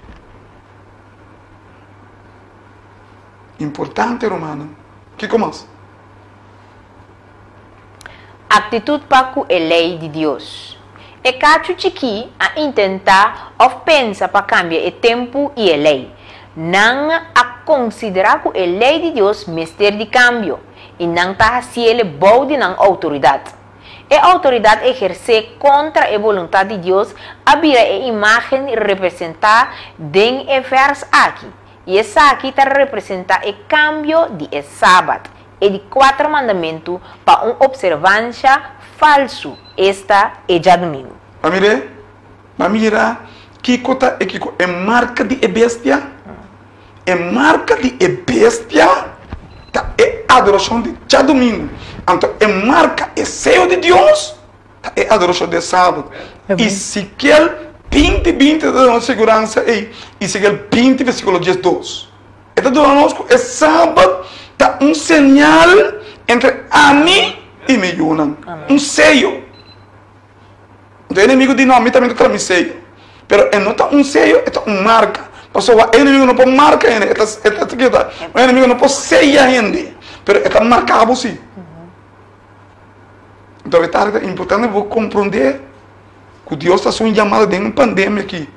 Importante, rumannan. Kiko mas? Aktitut pa ku e lei di Dios. E kachu chikí a intentá òf pensa pa kambia e tempu i e lei. Nan a konsiderá ku e lei di Dios mester di kambio, i nan ta hasiele bou di nan outoridat. E outoridat ehersé kontra e boluntat di Dios a bira e imágen representá den e vèrs aki, i esaki ta representá e kambio di e Sabat, E di kuater mandamentu pa un opservansha falsu, esta, e djadumingu. Ba mir'é? Ba mira kiko ta e kiko e marka di e bestia? E marka di e bestia ta e adorashon di djadumingu. Anto e marka, e seyo di Dios, ta e adorashon di e sabat. Ezekiel 20, 20 ta duna nos siguransa ei. Ezekiel 20, versíkulo 12. E ta duna nos ku e Sabat ta un señal entre ami i mi yunan, un seyo. Anto e enemigu di, No, mi tambe ta traha mi seyo. Pero e no ta un seyo, e ta un marka. Pasobra e enemigu no por marka hende, e ta, e ta, kiko ta? Un enemigu no por seya hende, pero e ta marka bo si. Anto e ta importante pa bo komprondé ku Dios ta hasi un yamada den un pandemia aki.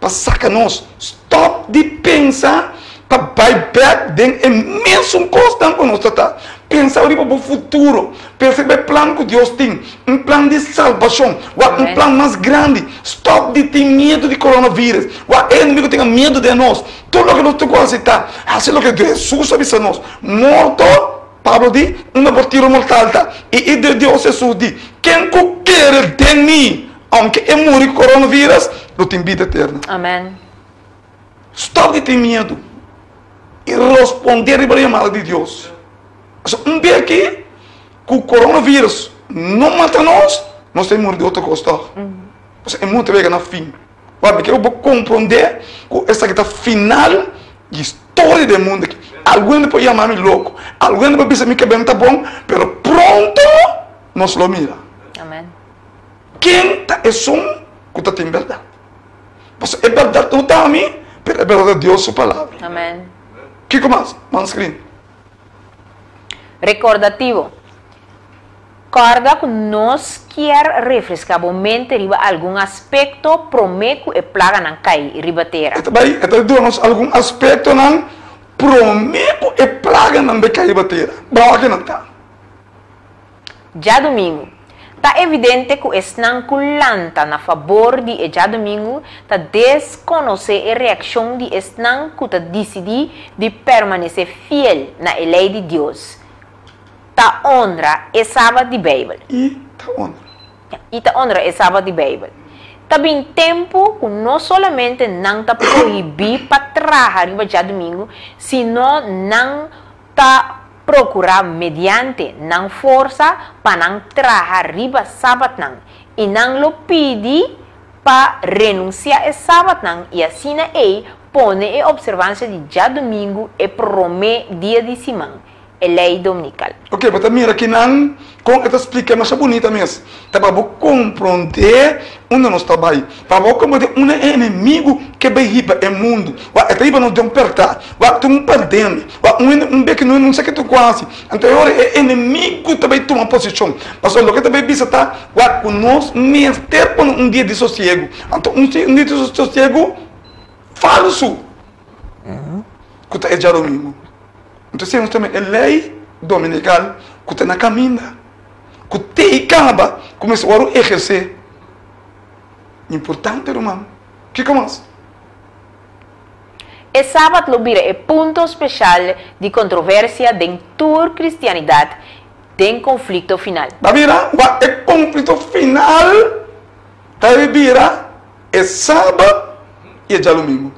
pa saka nos stop di pensa pa bai bek den e mesun kosnan ku nos ta ta pensa riba bo futuro pensa riba e plan ku Dios tin un plan di salbashon wak un plan mas grandi stop di tin miedu di coronavirus wak e enemigo tin miedu den nos tur loke nos tin ku hasi ta hasi loke Hesus a bisa nos morto Pablo di unda bo tiro mortal ta i i Dios Hesus di ken ku kere den mi Aunke e muri ku coronavirus, lo tin bida eterna. Amen. Stop di tin miedu i responde riba e yamada di Dios. Pasobra un bia aki ku coronavirus no mata nos, nos ta muri di otro kos tòg. Pasobra e mundu ta yega na fin. Wak, mi ke bo komprondé ku esaki ta final di historia di e mundu aki. Algun hende por yama mi loko, algun hende por bisa mi ke ben ta bon, pero pronto nos lo mira. Amen. Ken ta esun ku ta tin bèrdat? Pasobra e bèrdat no ta ami, pero e bèrdat ta Dios su Palabra. Amen. Kiko mas? Man screen. Rekordativo. Kòrda ku nos kier refreská bo mente riba algun aspekto promé ku e plaganan kai riba tera. E ta bai, e ta duna nos algun aspektonan promé ku e plaganan bai kai riba tera. Bo wak nan ta. Djadumingu. Ta evidente ku esnan ku lanta na fabor di e djadumingu ta deskonosé e reakshon di esnan ku ta disidí di permanesé fiel na e lei di Dios. Ta onra e Sabat di Beibel. I ta onra. I ta onra e Sabat di Beibel. Ta bin tempu ku no solamente nan ta prohibí pa traha riba djadumingu, sino nan ta prokurá mediante nan forsa pa nan traha riba sabatnan, i nan lo pidi pa renunsiá e sabatnan i asina ei pone e opservansia di djadumingu e promé dia di siman, e lei dominikal. Ok, bo ta mira kinan kon e ta splika masha bunita mes. Ta pa bo komprondé unda nos ta bai. Pa bo komprondé unda e enemigu ke bai hiba e mundu. Wak, e ta hiba nos den un pèrtá. Wak, tin un pandemia. Wak, un hende, un beki no no sa ke ta ku hasi. Anto e ora e enemigu ta bai tuma posishon. Pasobra loke e ta bai bisa ta, wak, ku nos mester pone un dia di sosiegu. Anto un dia di sosiegu falsu ku ta e djadumingu. Entonces tenemos tambe e ley dominical cu ta na caminda, cu te y caba cu mester worde eherce. Importante ruman. Kico mas? E Sabat lo bira e punto special di controversia den tur cristianidad den conflicto final. Ba bira wak e conflicto final ta bira e Sabat y e djalumingo.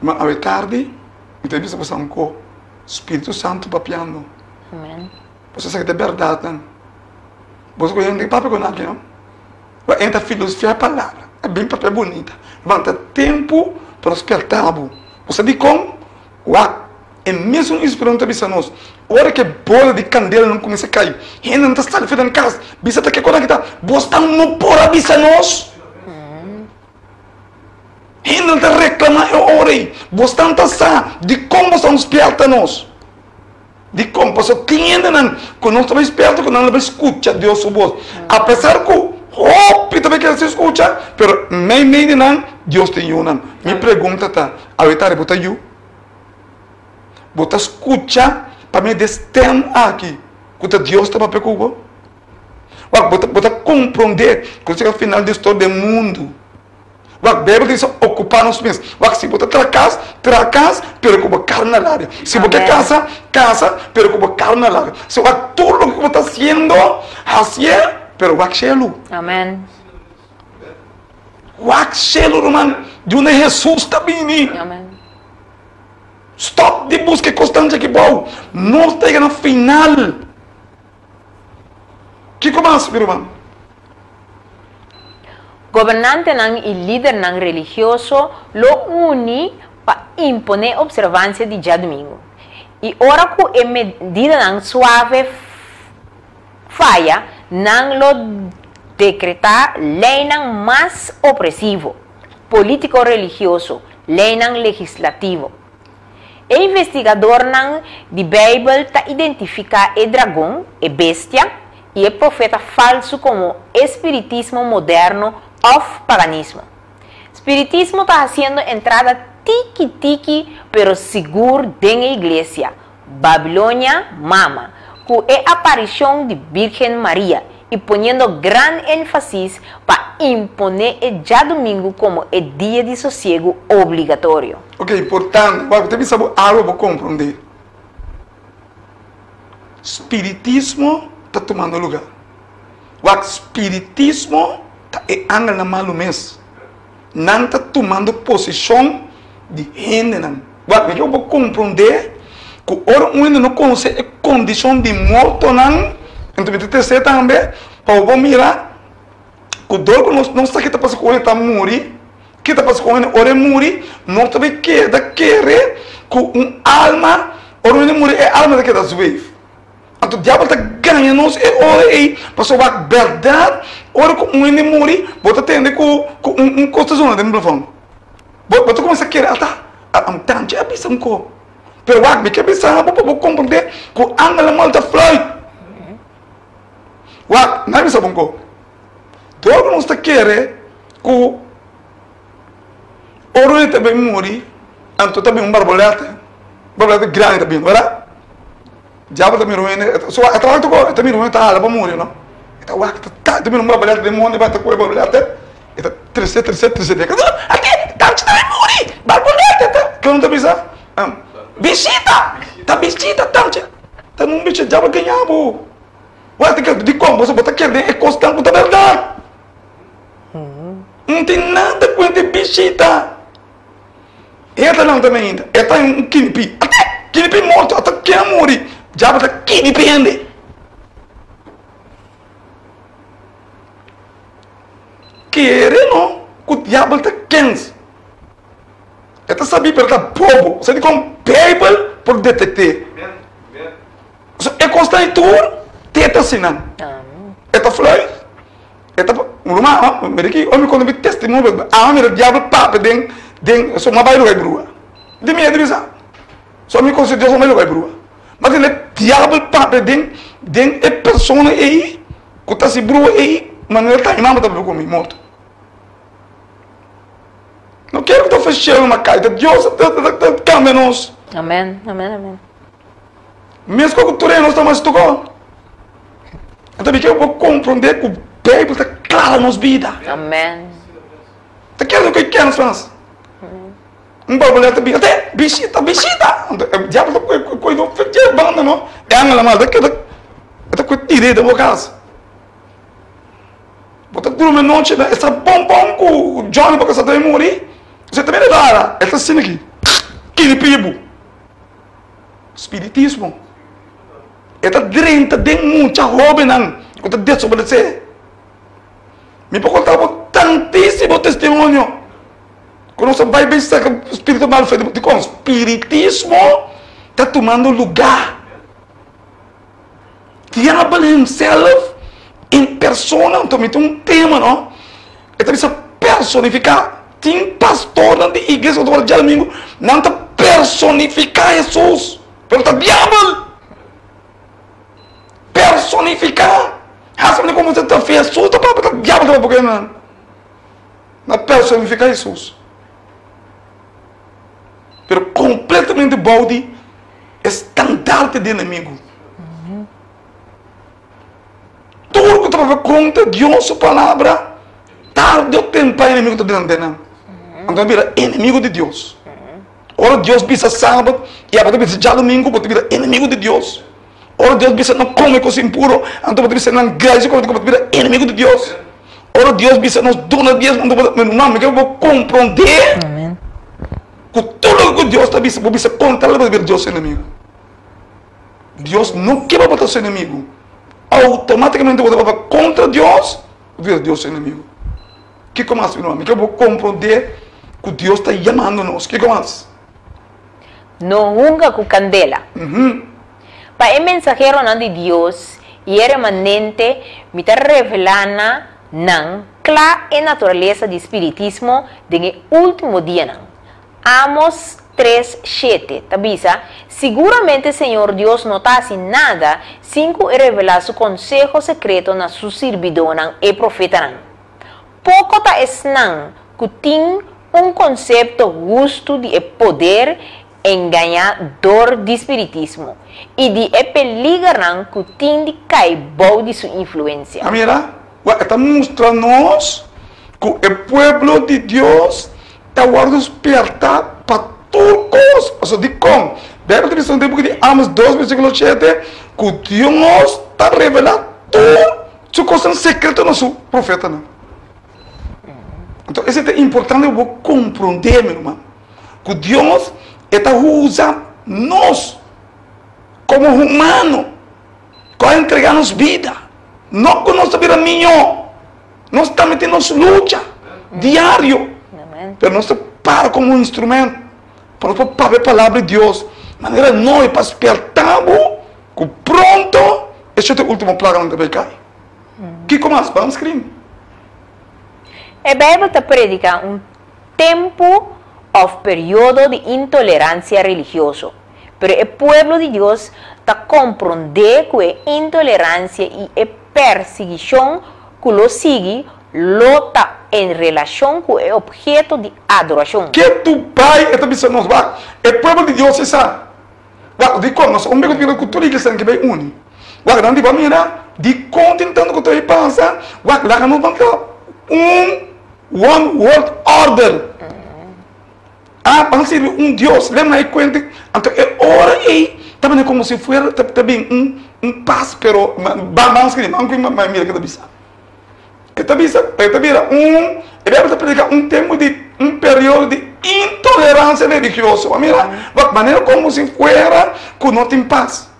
Ma awe tardi mi ta bisa boso anko Spiritu Santu papiando. Amen. Boso sa ki ta bèrdatnan. Boso ku hende papia ku nan aki no. Bo entra filosofia palabra. A bin papia bunita. Ma ta tempu pa nos spèrta bo. Bo sa dikon? Wak, e mesun inspirashon ta bisa nos, ora ku e bola di kandela nan kuminsá kai, hendenan ta sali for di nan kas, bisa ta ke kos nan kita, bosnan no por a bisa nos? Hendenan ta reklamá e ora ei, bosnan ta sa dikon bosnan spièrta nos? Dikon? Pasobra tin hendenan ku no ta bai spièrta ku nan lo bai skucha Dios su bos. Apesar ku hopi ta bai keda sin skucha, pero meimei di nan Dios tin yunan. Mi pregunta ta, awe tardi bo ta yu? Bo ta skucha pa medio di e stèm aki ku ta Dios ta papia ku bo? Wak, bo ta bo ta komprondé ku nos yega final di storia den mundu. Wak, Beibel ta bisa okupá nos mes. Wak, si bo ta traha kas, traha kas, pero ku bo kara na laria. Si bo ke kasa, kasa, pero ku bo kara na laria. So, wak, tur loke ku bo ta hasiendo, hasié, pero wak shelu. Amen. Wak shelu, ruman, di unda Hesus ta bini. Amen. Stòp di buska e kosnan djaki bou. Nos ta yega na final. Kiko mas, mi ruman? Gobernantenan i lidernan religioso lo uni pa imponé opservansia di djadumingu. I ora ku e medidanan suave faya, nan lo dekretá leinan mas opresivo, polítiko-religioso, leinan legislativo. E investigadornan di Beibel ta identifiká e dragon, e bestia, i e profeta falsu komo e spiritismo moderno òf paganismo. Spiritismo ta hasiendo entrada tiki tiki pero sigur den e iglesia, Babilonia Mama, ku e aparishon di Bírgen Maria i poniendo gran énfasis pa imponé e djadumingu komo e dia di sosiegu obligatorio. Ok, importante, wak, bo ta bisa bo algo bo komprondé. Spiritismo ta tumando lugar. Wak, spiritismo ta e angelnan malu mes. Nan ta tumando posishon di hendenan. Wak, mi ke bo komprondé ku ora un hende no konosé e kondishon di mortonan, enton mi ta tresé tambe pa bo por mira ku dor ku nos no sa ke ta pasa ku ora e ta muri, ke ta pasa ku un hende ora e muri, nos ta bai keda kere ku un alma, ora un hende muri e alma ta keda zweef. Anto diabel ta gaña nos e ora ei, pasobra wak bèrdat ora ku un hende muri bo ta tende ku ku un un kos ta zona den plafòn. Bo bo ta kuminsá kere ata tanchi a bisa un ko. Pero wak, mi ke bisa bo pa bo komprendé ku angelnan mal ta fluit. Wak, nan a bisa bo un ko. Dor ku nos ta kere ku ora e ta bin muri, anto ta bin un barbolete, barbolete grandi ta bin, wera? Diabel ta mira un hende, so e ta wak toko, e ta mira un hende ta hala pa muri, no? E ta wak, ta ta, ta mira un barbolete den mondi, bai ta kohe barbolete, e ta trese, trese, trese, den kasa, ate, tanchi ta bin muri, barbolete ta, ke nan ta bisa? Bishita, ta bishita tanchi, ta un bichi diabel gaña bo. Wak ta kere, dikon? Pasobra bo ta kere den e kosnan ku ta bèrdat. No tin nada ku e bishita. E ta lanta mainta, e ta un kinipi. Ate! Kinipi morto, ata ken a muri? Diabel ta kinipi hende. Kere no ku diabel ta kens. E ta sabi pero ta bobo. Sa dikon Bijbel por detekt'é. So e kos ta ei tur te ta asina. E ta fluit. E ta un ruman mira aki ora mi konta mi testimonio ami mira diabel papia den den so mi a bai luga e brua di miedu mi sa so mi konse Dios mi a bai luga e brua ma tende diabel papia den den e persona ei ku ta hasi brua ei manera ta mi mama ta papia ku mi morto no kere ku ta ofreshe ma kai ta Dios ta kambia nos. Amen amen amen. Mescua cu tur e nos ta mas tocó. Anto mi kier bo comprende cu Bijbel ta clara nos bida. Amen. Ta kere cu kens mas. Un barboleta ta bira, te bishita, bishita. Anto e diabel ta coge coge no fetje banda no. E angel mal ta keda ta coge tire den bo cas. Bo ta durmi anochi e sa bon bon cu Johnny bo casa ta muri. Bo ta mira rara, e ta asina aki. Kini pibu. Spiritismo. E ta drenta den mucha hóbennan ku ta desobedesé. Mi por konta bo tantísimo testimonio ku nos a bai bin saka spiritu mal for di dikon? Spiritismo ta tumando lugá. Diabel himself in persona, anto mi tin un tema no, e ta bisa personifiká. Tin pastornan di iglesia ku ta wòrdu djadumingu, nan ta personifiká Hesus, pero ta diabel. Personifiká. Hasi manera komo ta fe Hesus ta papia, ta diabel ta papia ku nan. Nan personifiká Hesus. Pero kompletamente bou di e standarte di enemigu. Tur ku ta papia kontra Dios su palabra, tarde o temprano enemigu ta delante nan. Anto nan bira enemigu di Dios. Ora Dios bisa sabat i abo ta bisa djadumingu, bo ta bira enemigu di Dios. Ora Dios bisa no kome kos impuro, anto bo ta bisa nan gracia ku bo ta bira enemigu di Dios. Ora Dios bisa nos duna diesmo, anto bo ta, mi ruman, mi ke bo komprondé ku tur loke ku Dios ta bisa, bo bisa kontra el, bo ta bira Dios su enemigu. Dios no ke pa bo ta su enemigu. Outomátikamente bo ta papia kontra Dios, bo bira Dios su enemigu. Kiko mas, mi ruman? Mi ke bo komprondé ku Dios ta yamando nos. Kiko mas? No hunga ku kandela. Pa e mensaheronan di Dios i e remanente mi ta revelá na nan kla e naturalesa di spiritismo den e último dianan. Amos tres, shete, ta bisa, Siguramente Señor Dios no ta hasi nada sin ku e revelá su konseho sekreto na su sirbidónan, e profetanan. Poko ta esnan ku tin un konsepto hustu di e poder engañá dor di spiritismo i di e peligernan ku tin di kai bou di su influensia. A mira, wak e ta mustra nos ku e pueblo di Dios ta wòrdu spièrtá pa tur kos. Pasobra dikon? Beibel ta bisa den buki di Amos dos versíkulo shete ku Dios ta revelá tur su kosnan sekreto na su profetanan. Anto esei ta importante pa bo komprondé, mi ruman, ku Dios e ta usa nos komo humano ku a entregá nos bida. No ku nos ta bira mihó, nos tambe tin nos lucha diario, pero nos ta para komo un instrumento pa nos por papia e palabra di Dios manera noi pa spièrta bo ku pronto e shete último plaganan ta bai kai. Kiko mas? Ban screen. E Bijbel ta predica un tempu of periodo di intolerancia religioso. Pero e pueblo di Dios ta komprondé ku e intoleransia i e persiguishon ku lo sigui lo ta en relashon ku e opheto di adorashon. Ke tu bai e ta bisa nos, Wak, e pueblo di Dios e sa. Wak, dikon nos un beko bira ku tur iglesianan ke bai uni? Wak, nan di bo a mira dikon tin tantu ku ta bai pasa? Wak, laga nos ban ta un one world order. A ban sirbi un Dios. Lem na e kuenta, anto e ora ei ta bini komo si fuera ta bin un un pas, pero ban ban skirbi, ban ku mira ke ta bisa. E ta bisa, e ta bira un, e Bijbel ta prediká un tempu di un periodo di intoleransia religioso. Bo mira, wak manera komo si fuera ku no tin pas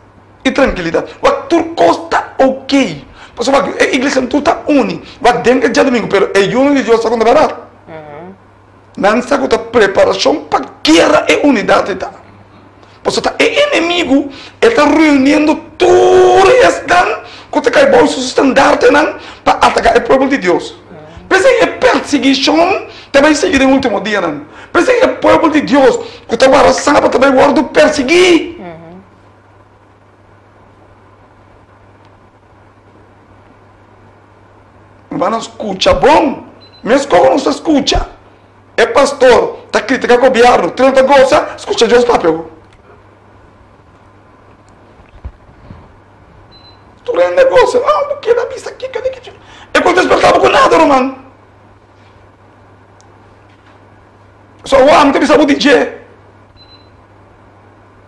i trankilidat. Wak tur kos ta oke. Pasobra wak e iglesianan tur ta uni. Wak den e djadumingu, pero e yunan di Dios ta konta bèrdat. Nan sa ku ta preparashon pa guera e unidat ei ta. Pasobra ta e enemigu e ta reuniendo tur esnan ku ta kai bou su standartenan pa ataká e pueblo di Dios. P'esei e persiguishon ta bai sigui den último dianan. P'esei e pueblo di Dios ku ta warda Sabat ta bai wòrdu persiguí. Nos a skucha bon. Meskos ku nos ta skucha e pastor ta kritika gobièrnu, tur ta gosa, skucha Dios papia bo. Tur hende gosa, ah, bo keda bisa kiko di kiko. E por despertá bo ku nada, ruman. So awor ami ta bisa bo di dje.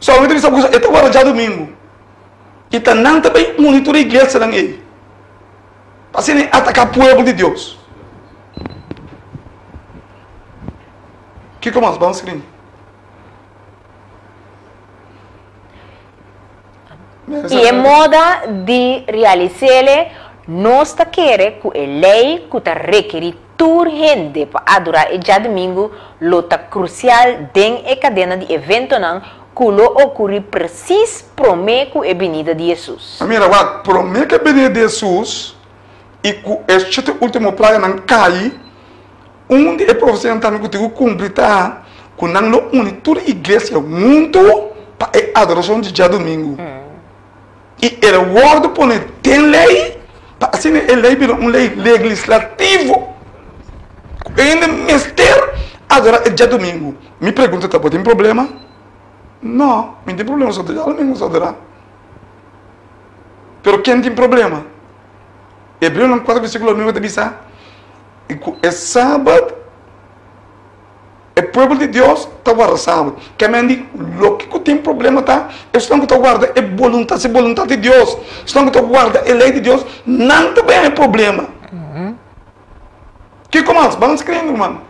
So ami ta bisa bo ku e ta wara djadumingu. I ta nan ta bai uni tur e iglesianan ei pa asina e ataká pueblo di Dios. Kiko mas? Ban screen. I e moda di realis'ele, nos ta kere ku e lei ku ta rekerí tur hende pa adorá e djadumingu lo ta krusial den e kadena di eventonan ku lo okurí presis promé ku e binida di Hesus. A mira, wak, promé ku e binida di Hesus i ku e shete último plaganan kai, un di e profesianan tambe ku tin ku kumpli ta ku nan lo uni tur iglesia huntu pa e adorashon di djadumingu. I el a wòrdu pone den lei pa asina e lei bira un lei legislativo ku e hende mester adorá e djadumingu. Mi pregunta ta, bo tin problema? No, mi tin problema so djadumingu nos adorá. Pero ken tin problema? Hebreonan kuater versíkulo nuebe ta bisa ku e sabat. E pueblo di Dios ta warda sabat. Ke men di loke ku tin problema ta esnan ku ta warda e boluntat, si boluntat di Dios, esnan ku ta warda e lei di Dios, nan ta bai haña problema. Kiko mas? Ban skrin, ruman.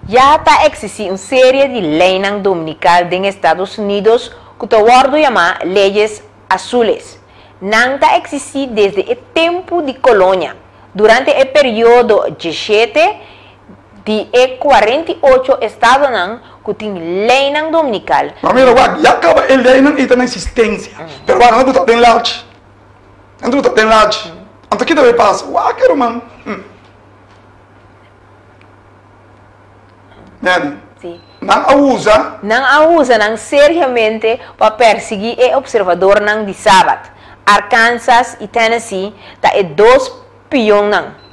Ya ta eksistí un serie di leinan dominikal den Estados Unidos ku ta wòrdu yamá leyes azules. Nan ta eksistí desde e tempu di kolonia. Durante e periodo djeshete di e 48 estadonan ku tin leinan dominikal. Ma mira wak, ya kaba e leinan ei ta na eksistensia, pero wak nan ta buta den lachi, nan ta buta den lachi. Anto ki ta bay pasa? Wak e ruman. Nèdi, nan a usa. Nan a usa nan seriamente pa persiguí e opservadornan di Sabat. Arkansas i Tennessee ta e dos pionnan.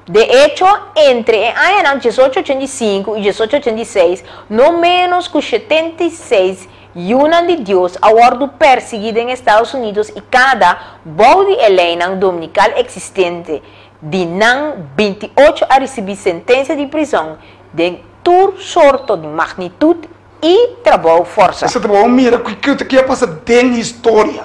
De echo, entre e añanan 1885 i 1886, no ménos ku 76 yunan di Dios a wòrdu persiguí den Estados Unidos i Canada bou di e leinan dominikal eksistente. Di nan, 28 a risibí sentensia di prizòn den tur sorto di magnitut i trabou fòrsa. Esei ta bo mira kiko ta a pasa den historia,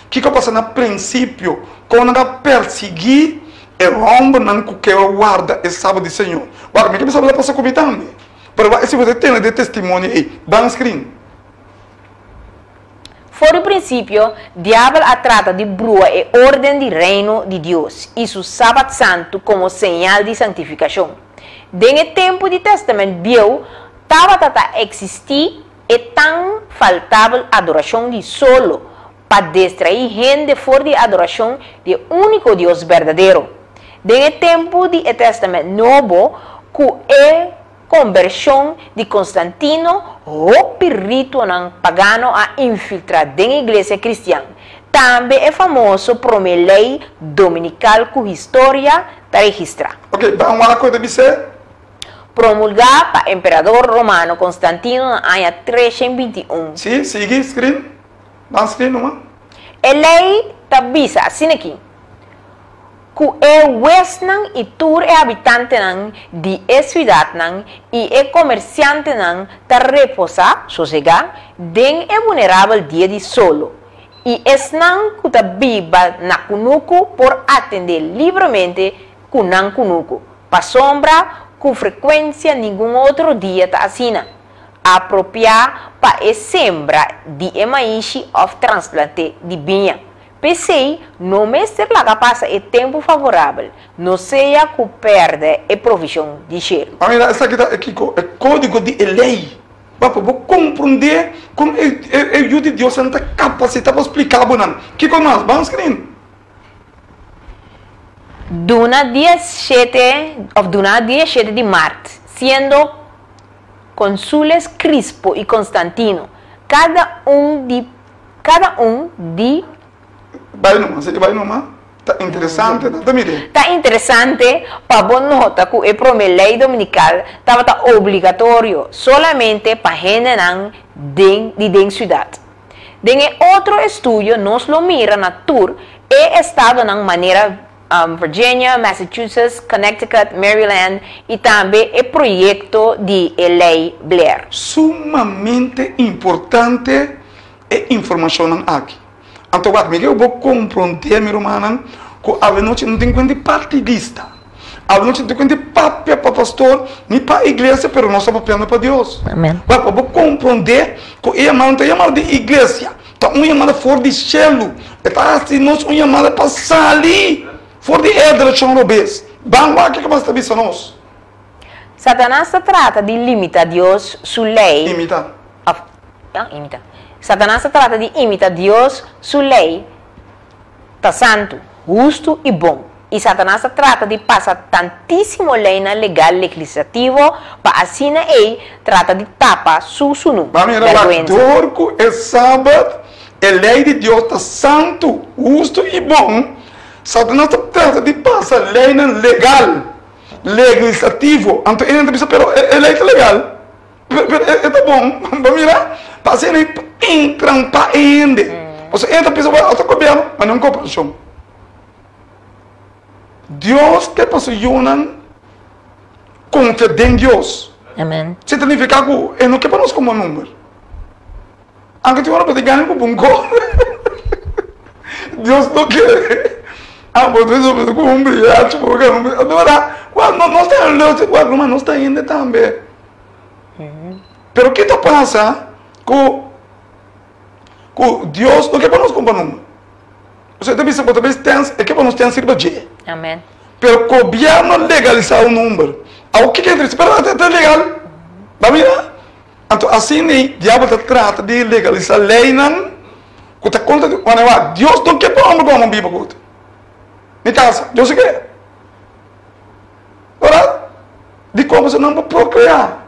kiko a pasa na prinsipio, kon nan a persiguí e hòmbernan ku ke a warda e Sabat di Señor. Wak, mi ke bisa bo ta pasa ku mi tambe. Pero wak, si bo ta tende di e testimonio ei, ban skrin. For di prinsipio, Diabel a trata di brua e órden di Reino di Dios i su Sabat santu komo señal di santifikashon. Den e tempu di Tèstamènt Bieu tabata ta eksistí e tan faltabel adorashon di solo pa destraí hende for di e adorashon di e úniko Dios berdadero. Den e tempu di e Tèstamènt Nobo, ku e. kombershon di Konstantino, hopi rituonan pagano a infiltrá den iglesia kristian. Tambe e famoso promé lei dominikal ku historia ta registrá. Ok, ban wak ku e ta bis'é. Promulgá pa emperador romano Konstantino na aña 321. Sí, sigui, screen. Ban screen numa. E lei ta bisa asin'aki, Ku e huesnan i tur e habitantenan di e siudatnan i e komersiantenan ta reposá, sosegá, den e bunerabel dia di solo, i esnan ku ta biba na kunuku por atendé libremente ku nan kunuku, pasobra ku frekuensia ningun otro dia ta asina apropiá pa e sembra di e maishi òf transplant'é di biña. P'esei, no mester laga pasa e tempu favorabel, no sea ku pèrdè e provishon di shelu. A mira, esaki ta e kiko? E kódigo di e lei. Pa bo komprondé kon e Yu di Dios nan ta kapasitá pa splika bo nan. Kiko mas? Ban screen. Duna dia shete òf duna dia shete di mart, siendo konsules Crispo i Constantino, kada un di Kada un di. Bai numa, si bai numa, ta interesante, ta mire. Ta interesante pa bo nota ku e promé lei dominikal tabata obligatorio solamente pa hendenan den di den siudat. Den e otro estudio nos lo mira na tur e estadonan manera Virginia, Massachusetts, Connecticut, Maryland i tambe e proyekto di e Lei Blair. Sumamente importante e informashonnan aki. Anto wak, mi ke bo komprondé, mi rumannan, ku awenochi no tin kuenta di partidista. Awenochi no tin kuenta di papia pa pastor ni pa iglesia, pero nos ta papiando pa Dios. Amen. Wak, pa bo komprondé ku e yamada no ta yamada di iglesia. Ta un yamada for di shelu. E ta hasi nos un yamada pa sali for di e direkshon robes. Ban wak kiko mas ta bisa nos. Satanas ta trata di limita Dios su lei. Imita. Of, ya, imita. Satanas ta trata di imita Dios su lei ta santu, hustu i bon. I Satanas ta trata di pasa tantísimo leinan legal legislativo pa asina ei trata di tapa su sunu, Ba mira wak bèrgwensa. dor ku e Sabat, e lei di Dios ta santu, hustu i bon, Satanas ta trata di pasa leinan legal, legislativo. Anto e hende ta bisa, Pero e lei ta legal, pero e ta bon. Ba mira, pa asina ei entrampa e hende. Pasobra e hende ta pensa, Wèl, ota gobièrnu, ma no un koperashon. Dios ke pa su yunan konfia den Dios. Amen. Si ta nifiká ku e no ke pa nos komo number. Anke tin ora bo ta gana ku bon kos. Dios no kere. Ah, bo ta bisa ku un briachi, bo gana un briachi. Ora, wak, no, nos ta hende, wak, ruman, nos ta hende tambe. Pero ki ta pasa ku ku Dios no ke pa nos komo number? Pasobra e ta bisa bo ta bes tens, e ke pa nos tens riba dje. Amen. Pero gobierno legalisa un number. Awor kiko e ta bisa? Pero e ta legal. Ba mira? Anto asina ei diabel ta trata di legalisa leynan ku ta kontra di ora wak Dios no ke pa homber ku homber biba ku otro. Mi kasa, Dios a ke. Ora, dikon pasobra nan por prokreá.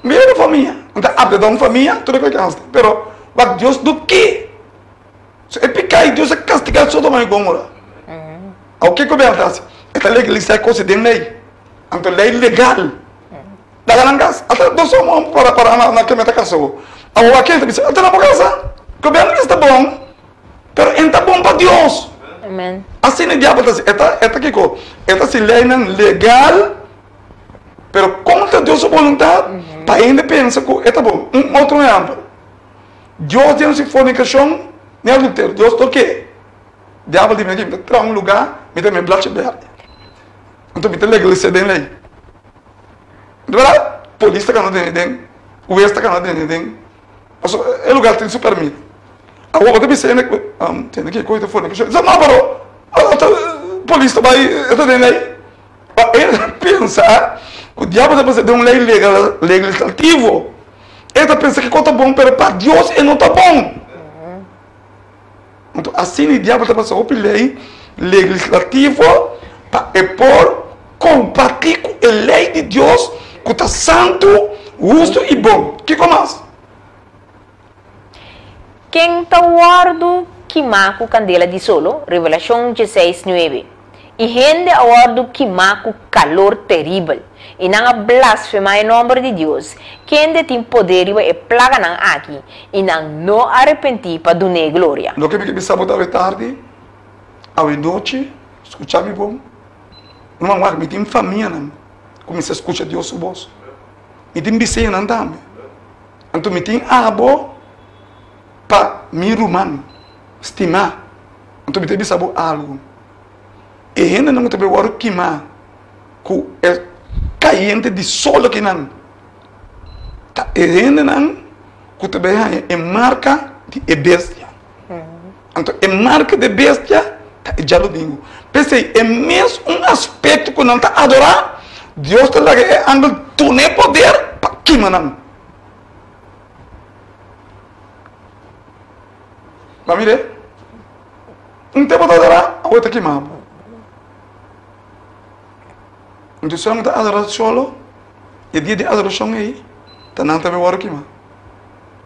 Mira un famia. Nan ta apta un famia, tur e kos ke hasi. Pero wak Dios no ke. So e piká i Dios a kastigá Sodoma i Gomora. Awor ke gobièrnu ta hasi? E ta legalisá e kos den lei. Anto lei legal. Laga nan kasa. Ata dos hòmber hòmber para para na na keme ta kasa awor. Awor wak e ta bisa, ata nan por kasa. Gobièrnu bisa ta bon, pero e no ta bon pa Dios. Amen. Asina e diabel ta hasi. E ta e ta kiko? E ta hasi leinan legal, pero kontra Dios su boluntat, pa hende pensa ku e ta bon. Un otro ehèmpel. Dios den si fornicacion ni adulterio. Dios ta oke. Diabel di mi aki, mi ta traha un lugar, mi ta mete blachi berde. Anto mi ta legalisa den ley. Di berdad, polis ta cana den den, hues ta cana den den. Pasobra e lugar tin su permit. Awor bo ta bisa hende cu, tende ki coy ta fornicacion. Sa no pero, polis ta bay, e ta den ley. Pa e pensa cu diabel ta pensa den un ley legislativo. E ta pensa kiko ta bon, pero pa Dios e no ta bon. Anto asina e diabel ta pasa hopi ley legislativo pa e por comparti cu e ley di Dios. ku ta santu, hustu i bon. Kiko mas? Ken ta wòrdu kimá ku kandela di solo? Revelashon dieseis nuebe. I hende a wòrdu kimá ku kalor teribel, i nan a blasfemá e nòmber di Dios, kende tin poder riba e plaganan aki, i nan no a arepentí pa dun'é gloria. Loke mi ke bisa bo ta awe tardi, awe nochi, skucha mi bon. Ruman, wak, mi tin famianan ku mester skucha Dios su bos. Mi tin biseñanan tambe. Anto mi tin abo pa mi ruman stimá. Anto mi ta bisa bo algu. E hendenan ku ta bai wòrdu kimá ku e kayente di sol akinan ta e hendenan ku ta bai haña e marka di e bestia. Anto e marka di e bestia ta e djadumingu. P'esei e mes un aspekto ku nan ta adorá, Dios ta laga e angel duna e poder pa kima nan. Bo a mir'é? Un tempu ta adorá, awor ta kima bo. Anto si nan ta adorá solo, e dia di adorashon ei, ta nan tambe wòrdu kima.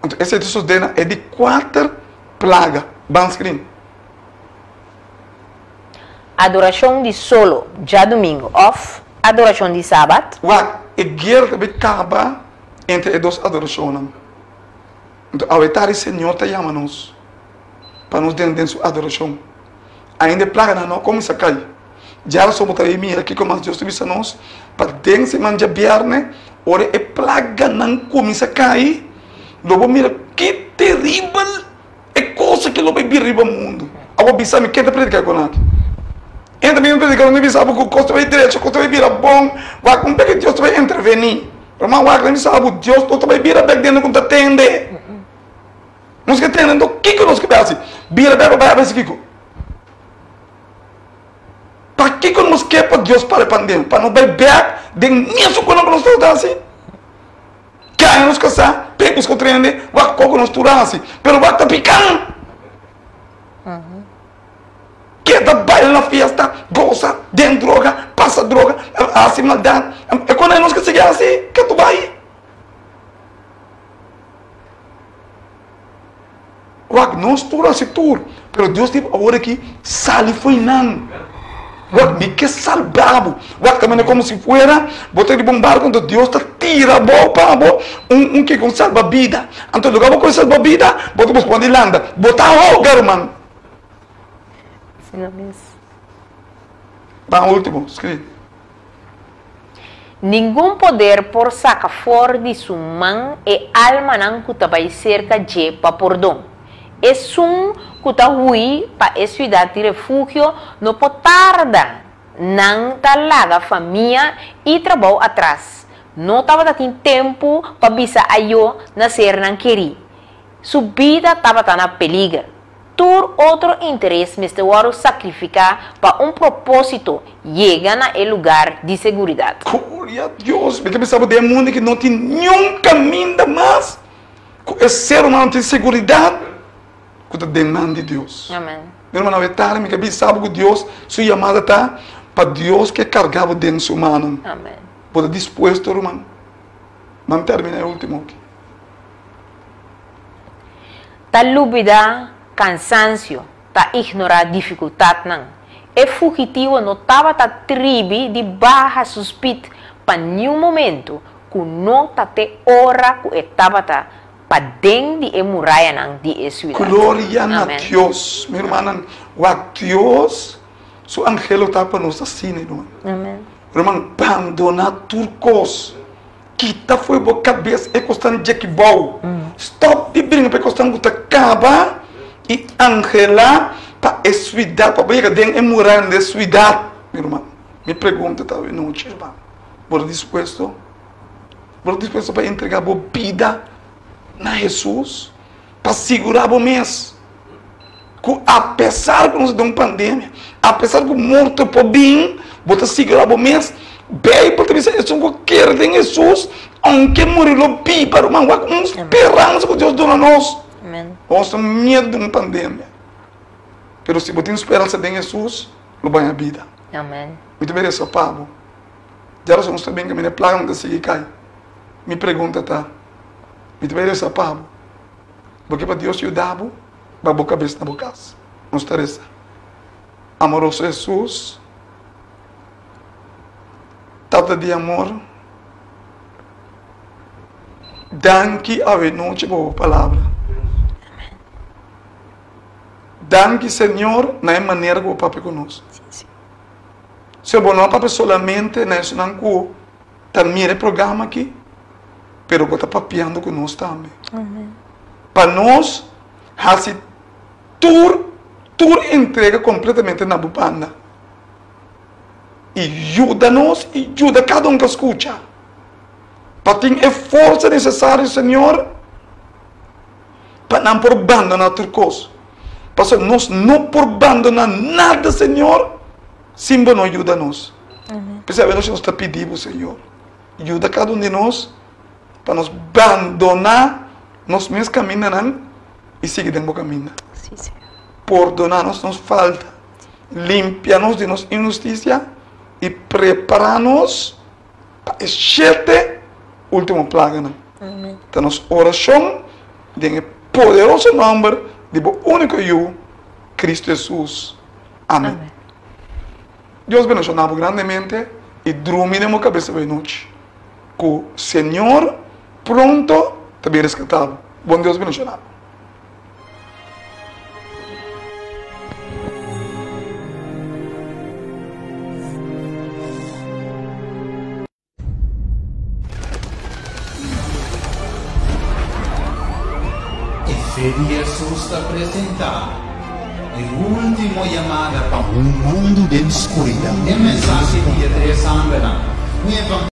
Anto esei ta sosodé na e di kuater plaga. Ban screen. Adorashon di solo djadumingu òf adorashon di sabat? Wak, e guera ta bai kaba entre e dos adorashonnan. Anto awe tardi Señor ta yama nos pa nos den den su adorashon. Ainda e plaganan no a kuminsá kai. Djarason bo ta bai mira kiko mas Dios ta bisa nos pa den siman djabièrnè ora e plaganan kuminsá kai lo bo mira ki teribel E cosa ki lo bai bira riba mundu. Abo bisa mi ken ta predica con aki? Enta mi predica mi bisa abo cu cos ta bai drecha, cos ta bai bira bon, wak un peke Dios ta bai interveni. Ruman wak mi bisa abo Dios no ta bai bira bek den loke ta tende. Nos ke tende anto kiko nos ke bai haci? Bira bek pa bai haci kiko? Pakiko nos ke pa Dios para e pandemia? Pa nos bai bek den mesun cosnan cu nos tabata haci? Kaya nos kasá, p'e buska otro hende, wak koko nos tur a hasi, pero wak ta piká. Keda baila na fiesta, gosa, den droga, pasa droga, hasi maldat. E kon nos ke sigui hasi, ke tu bai. Wak, nos tur hasi tur, pero Dios di awor aki sali fo'i nan. Wak, mi ke salba bo. Wak, ta manera komo si fuera bo ta riba un barko, anto Dios ta tira bo pa bo un un kiko, un salbabida. Anto lugar bo kohe salbabida, bo ta buska di landa. Bo ta hoga, ruman. Asina mes. Ban ultimo, skri. Ningun poder por saka for di su man e almanan ku ta bai serka dje pa pordon. Esun ku ta hui pa e siudat di refugio no por tarda, nan ta laga famia i trabou atras. No tabata tin tempu pa bisa ayó na sernan kerí. Su bida tabata na peliger. Tur otro interes mester wòrdu sakrifiká pa un propósito, yega na e lugar di seguridat. Gloria a Dios! Mi ta bisa bo den e mundu aki no tin niun kaminda mas ku e ser humano tin seguridat ku ta den man di Dios. Amen. Mi hermano, awe tardi mi ke bisa bo ku Dios su yamada ta pa Dios ke karga bo den su mannan. Amen. Bo ta dispuesto, ruman? Ban termina e ultimo aki. Ta lubidá kansansio, ta ignorá difikultatnan. E fugitivo no tabata tribi di baha su spit pa niun momentu ku no ta te ora ku e tabata paden di e murayanan di e siudat. Gloria na Amen. Dios. Mi rumannan, wak Dios su angelo ta pa nos asina, ruman. Amen. Ruman, bandoná tur kos. Kita fo'i bo kabes e kosnan dje ki bou. Stòp di bringa pa e kosnan ku ta kaba i anhelá pa e suidat, pa bo yega den e murayanan di e suidat. Mi ruman, mi pregunta ta awe nochi, ruman, bo ta dispuesto? Bo ta dispuesto pa entregá bo bida na Hesus? Pa sigurá bo mes ku apesar ku nos ta den un pandemia, apesar ku morto por bin, bo ta sigurá bo mes. Beibel ta bisa esun ku kere den Hesus, ounke muri lo biba. Ruman, wak un speransa ku Dios duna nos. Nos ta miedu di un pandemia, pero si bo tin speransa den Hesus, lo baña bida. Mi ta meresa pa bo. Djarason nos ta bin kaminda e plaga no ta sigui kai. Mi pregunta ta, mi ta bai resa pa bo, bo ke pa Dios yuda bo ba bo kabes na bo kas? Nos ta resa. Amoroso Hesus, Tata di amor, danki awe nochi pa bo palabra. Danki Señor na e manera ku bo papia ku nos. Señor, bo no a papia solamente na esunnan ku ta mira e programa aki, pero bo ta papiando ku nos tambe. Pa nos hasi tur tur entrega kompletamente na bo banda. I yuda nos i yuda kada un ku a skucha pa tin e forsa nesesario, Señor, pa nan por bandoná tur kos. Pasobra nos no por bandoná nada, Señor, sin bo no yuda nos. P'esei awe nochi nos ta pidi bo, Señor, yuda kada un di nos pa nos bandoná nos mes kamindanan i sigui den bo kaminda. Pordoná nos nos falta, limpia nos di nos inhustisia i prepará nos pa e shete último plaganan. Ta nos orashon den e poderoso nòmber di bo úniko Yu, Kristu Hesus. Amèn. Dios bendishoná bo grandemente i drumi den bo kabesa bo e nochi. Ku Señor pronto ta bin reskatá bo. Bon Dios bendishoná bo. E fe di Hesus ta presentá e último yamada pa un mundu den skuridat. E mensahe di e tres angelnan. Un.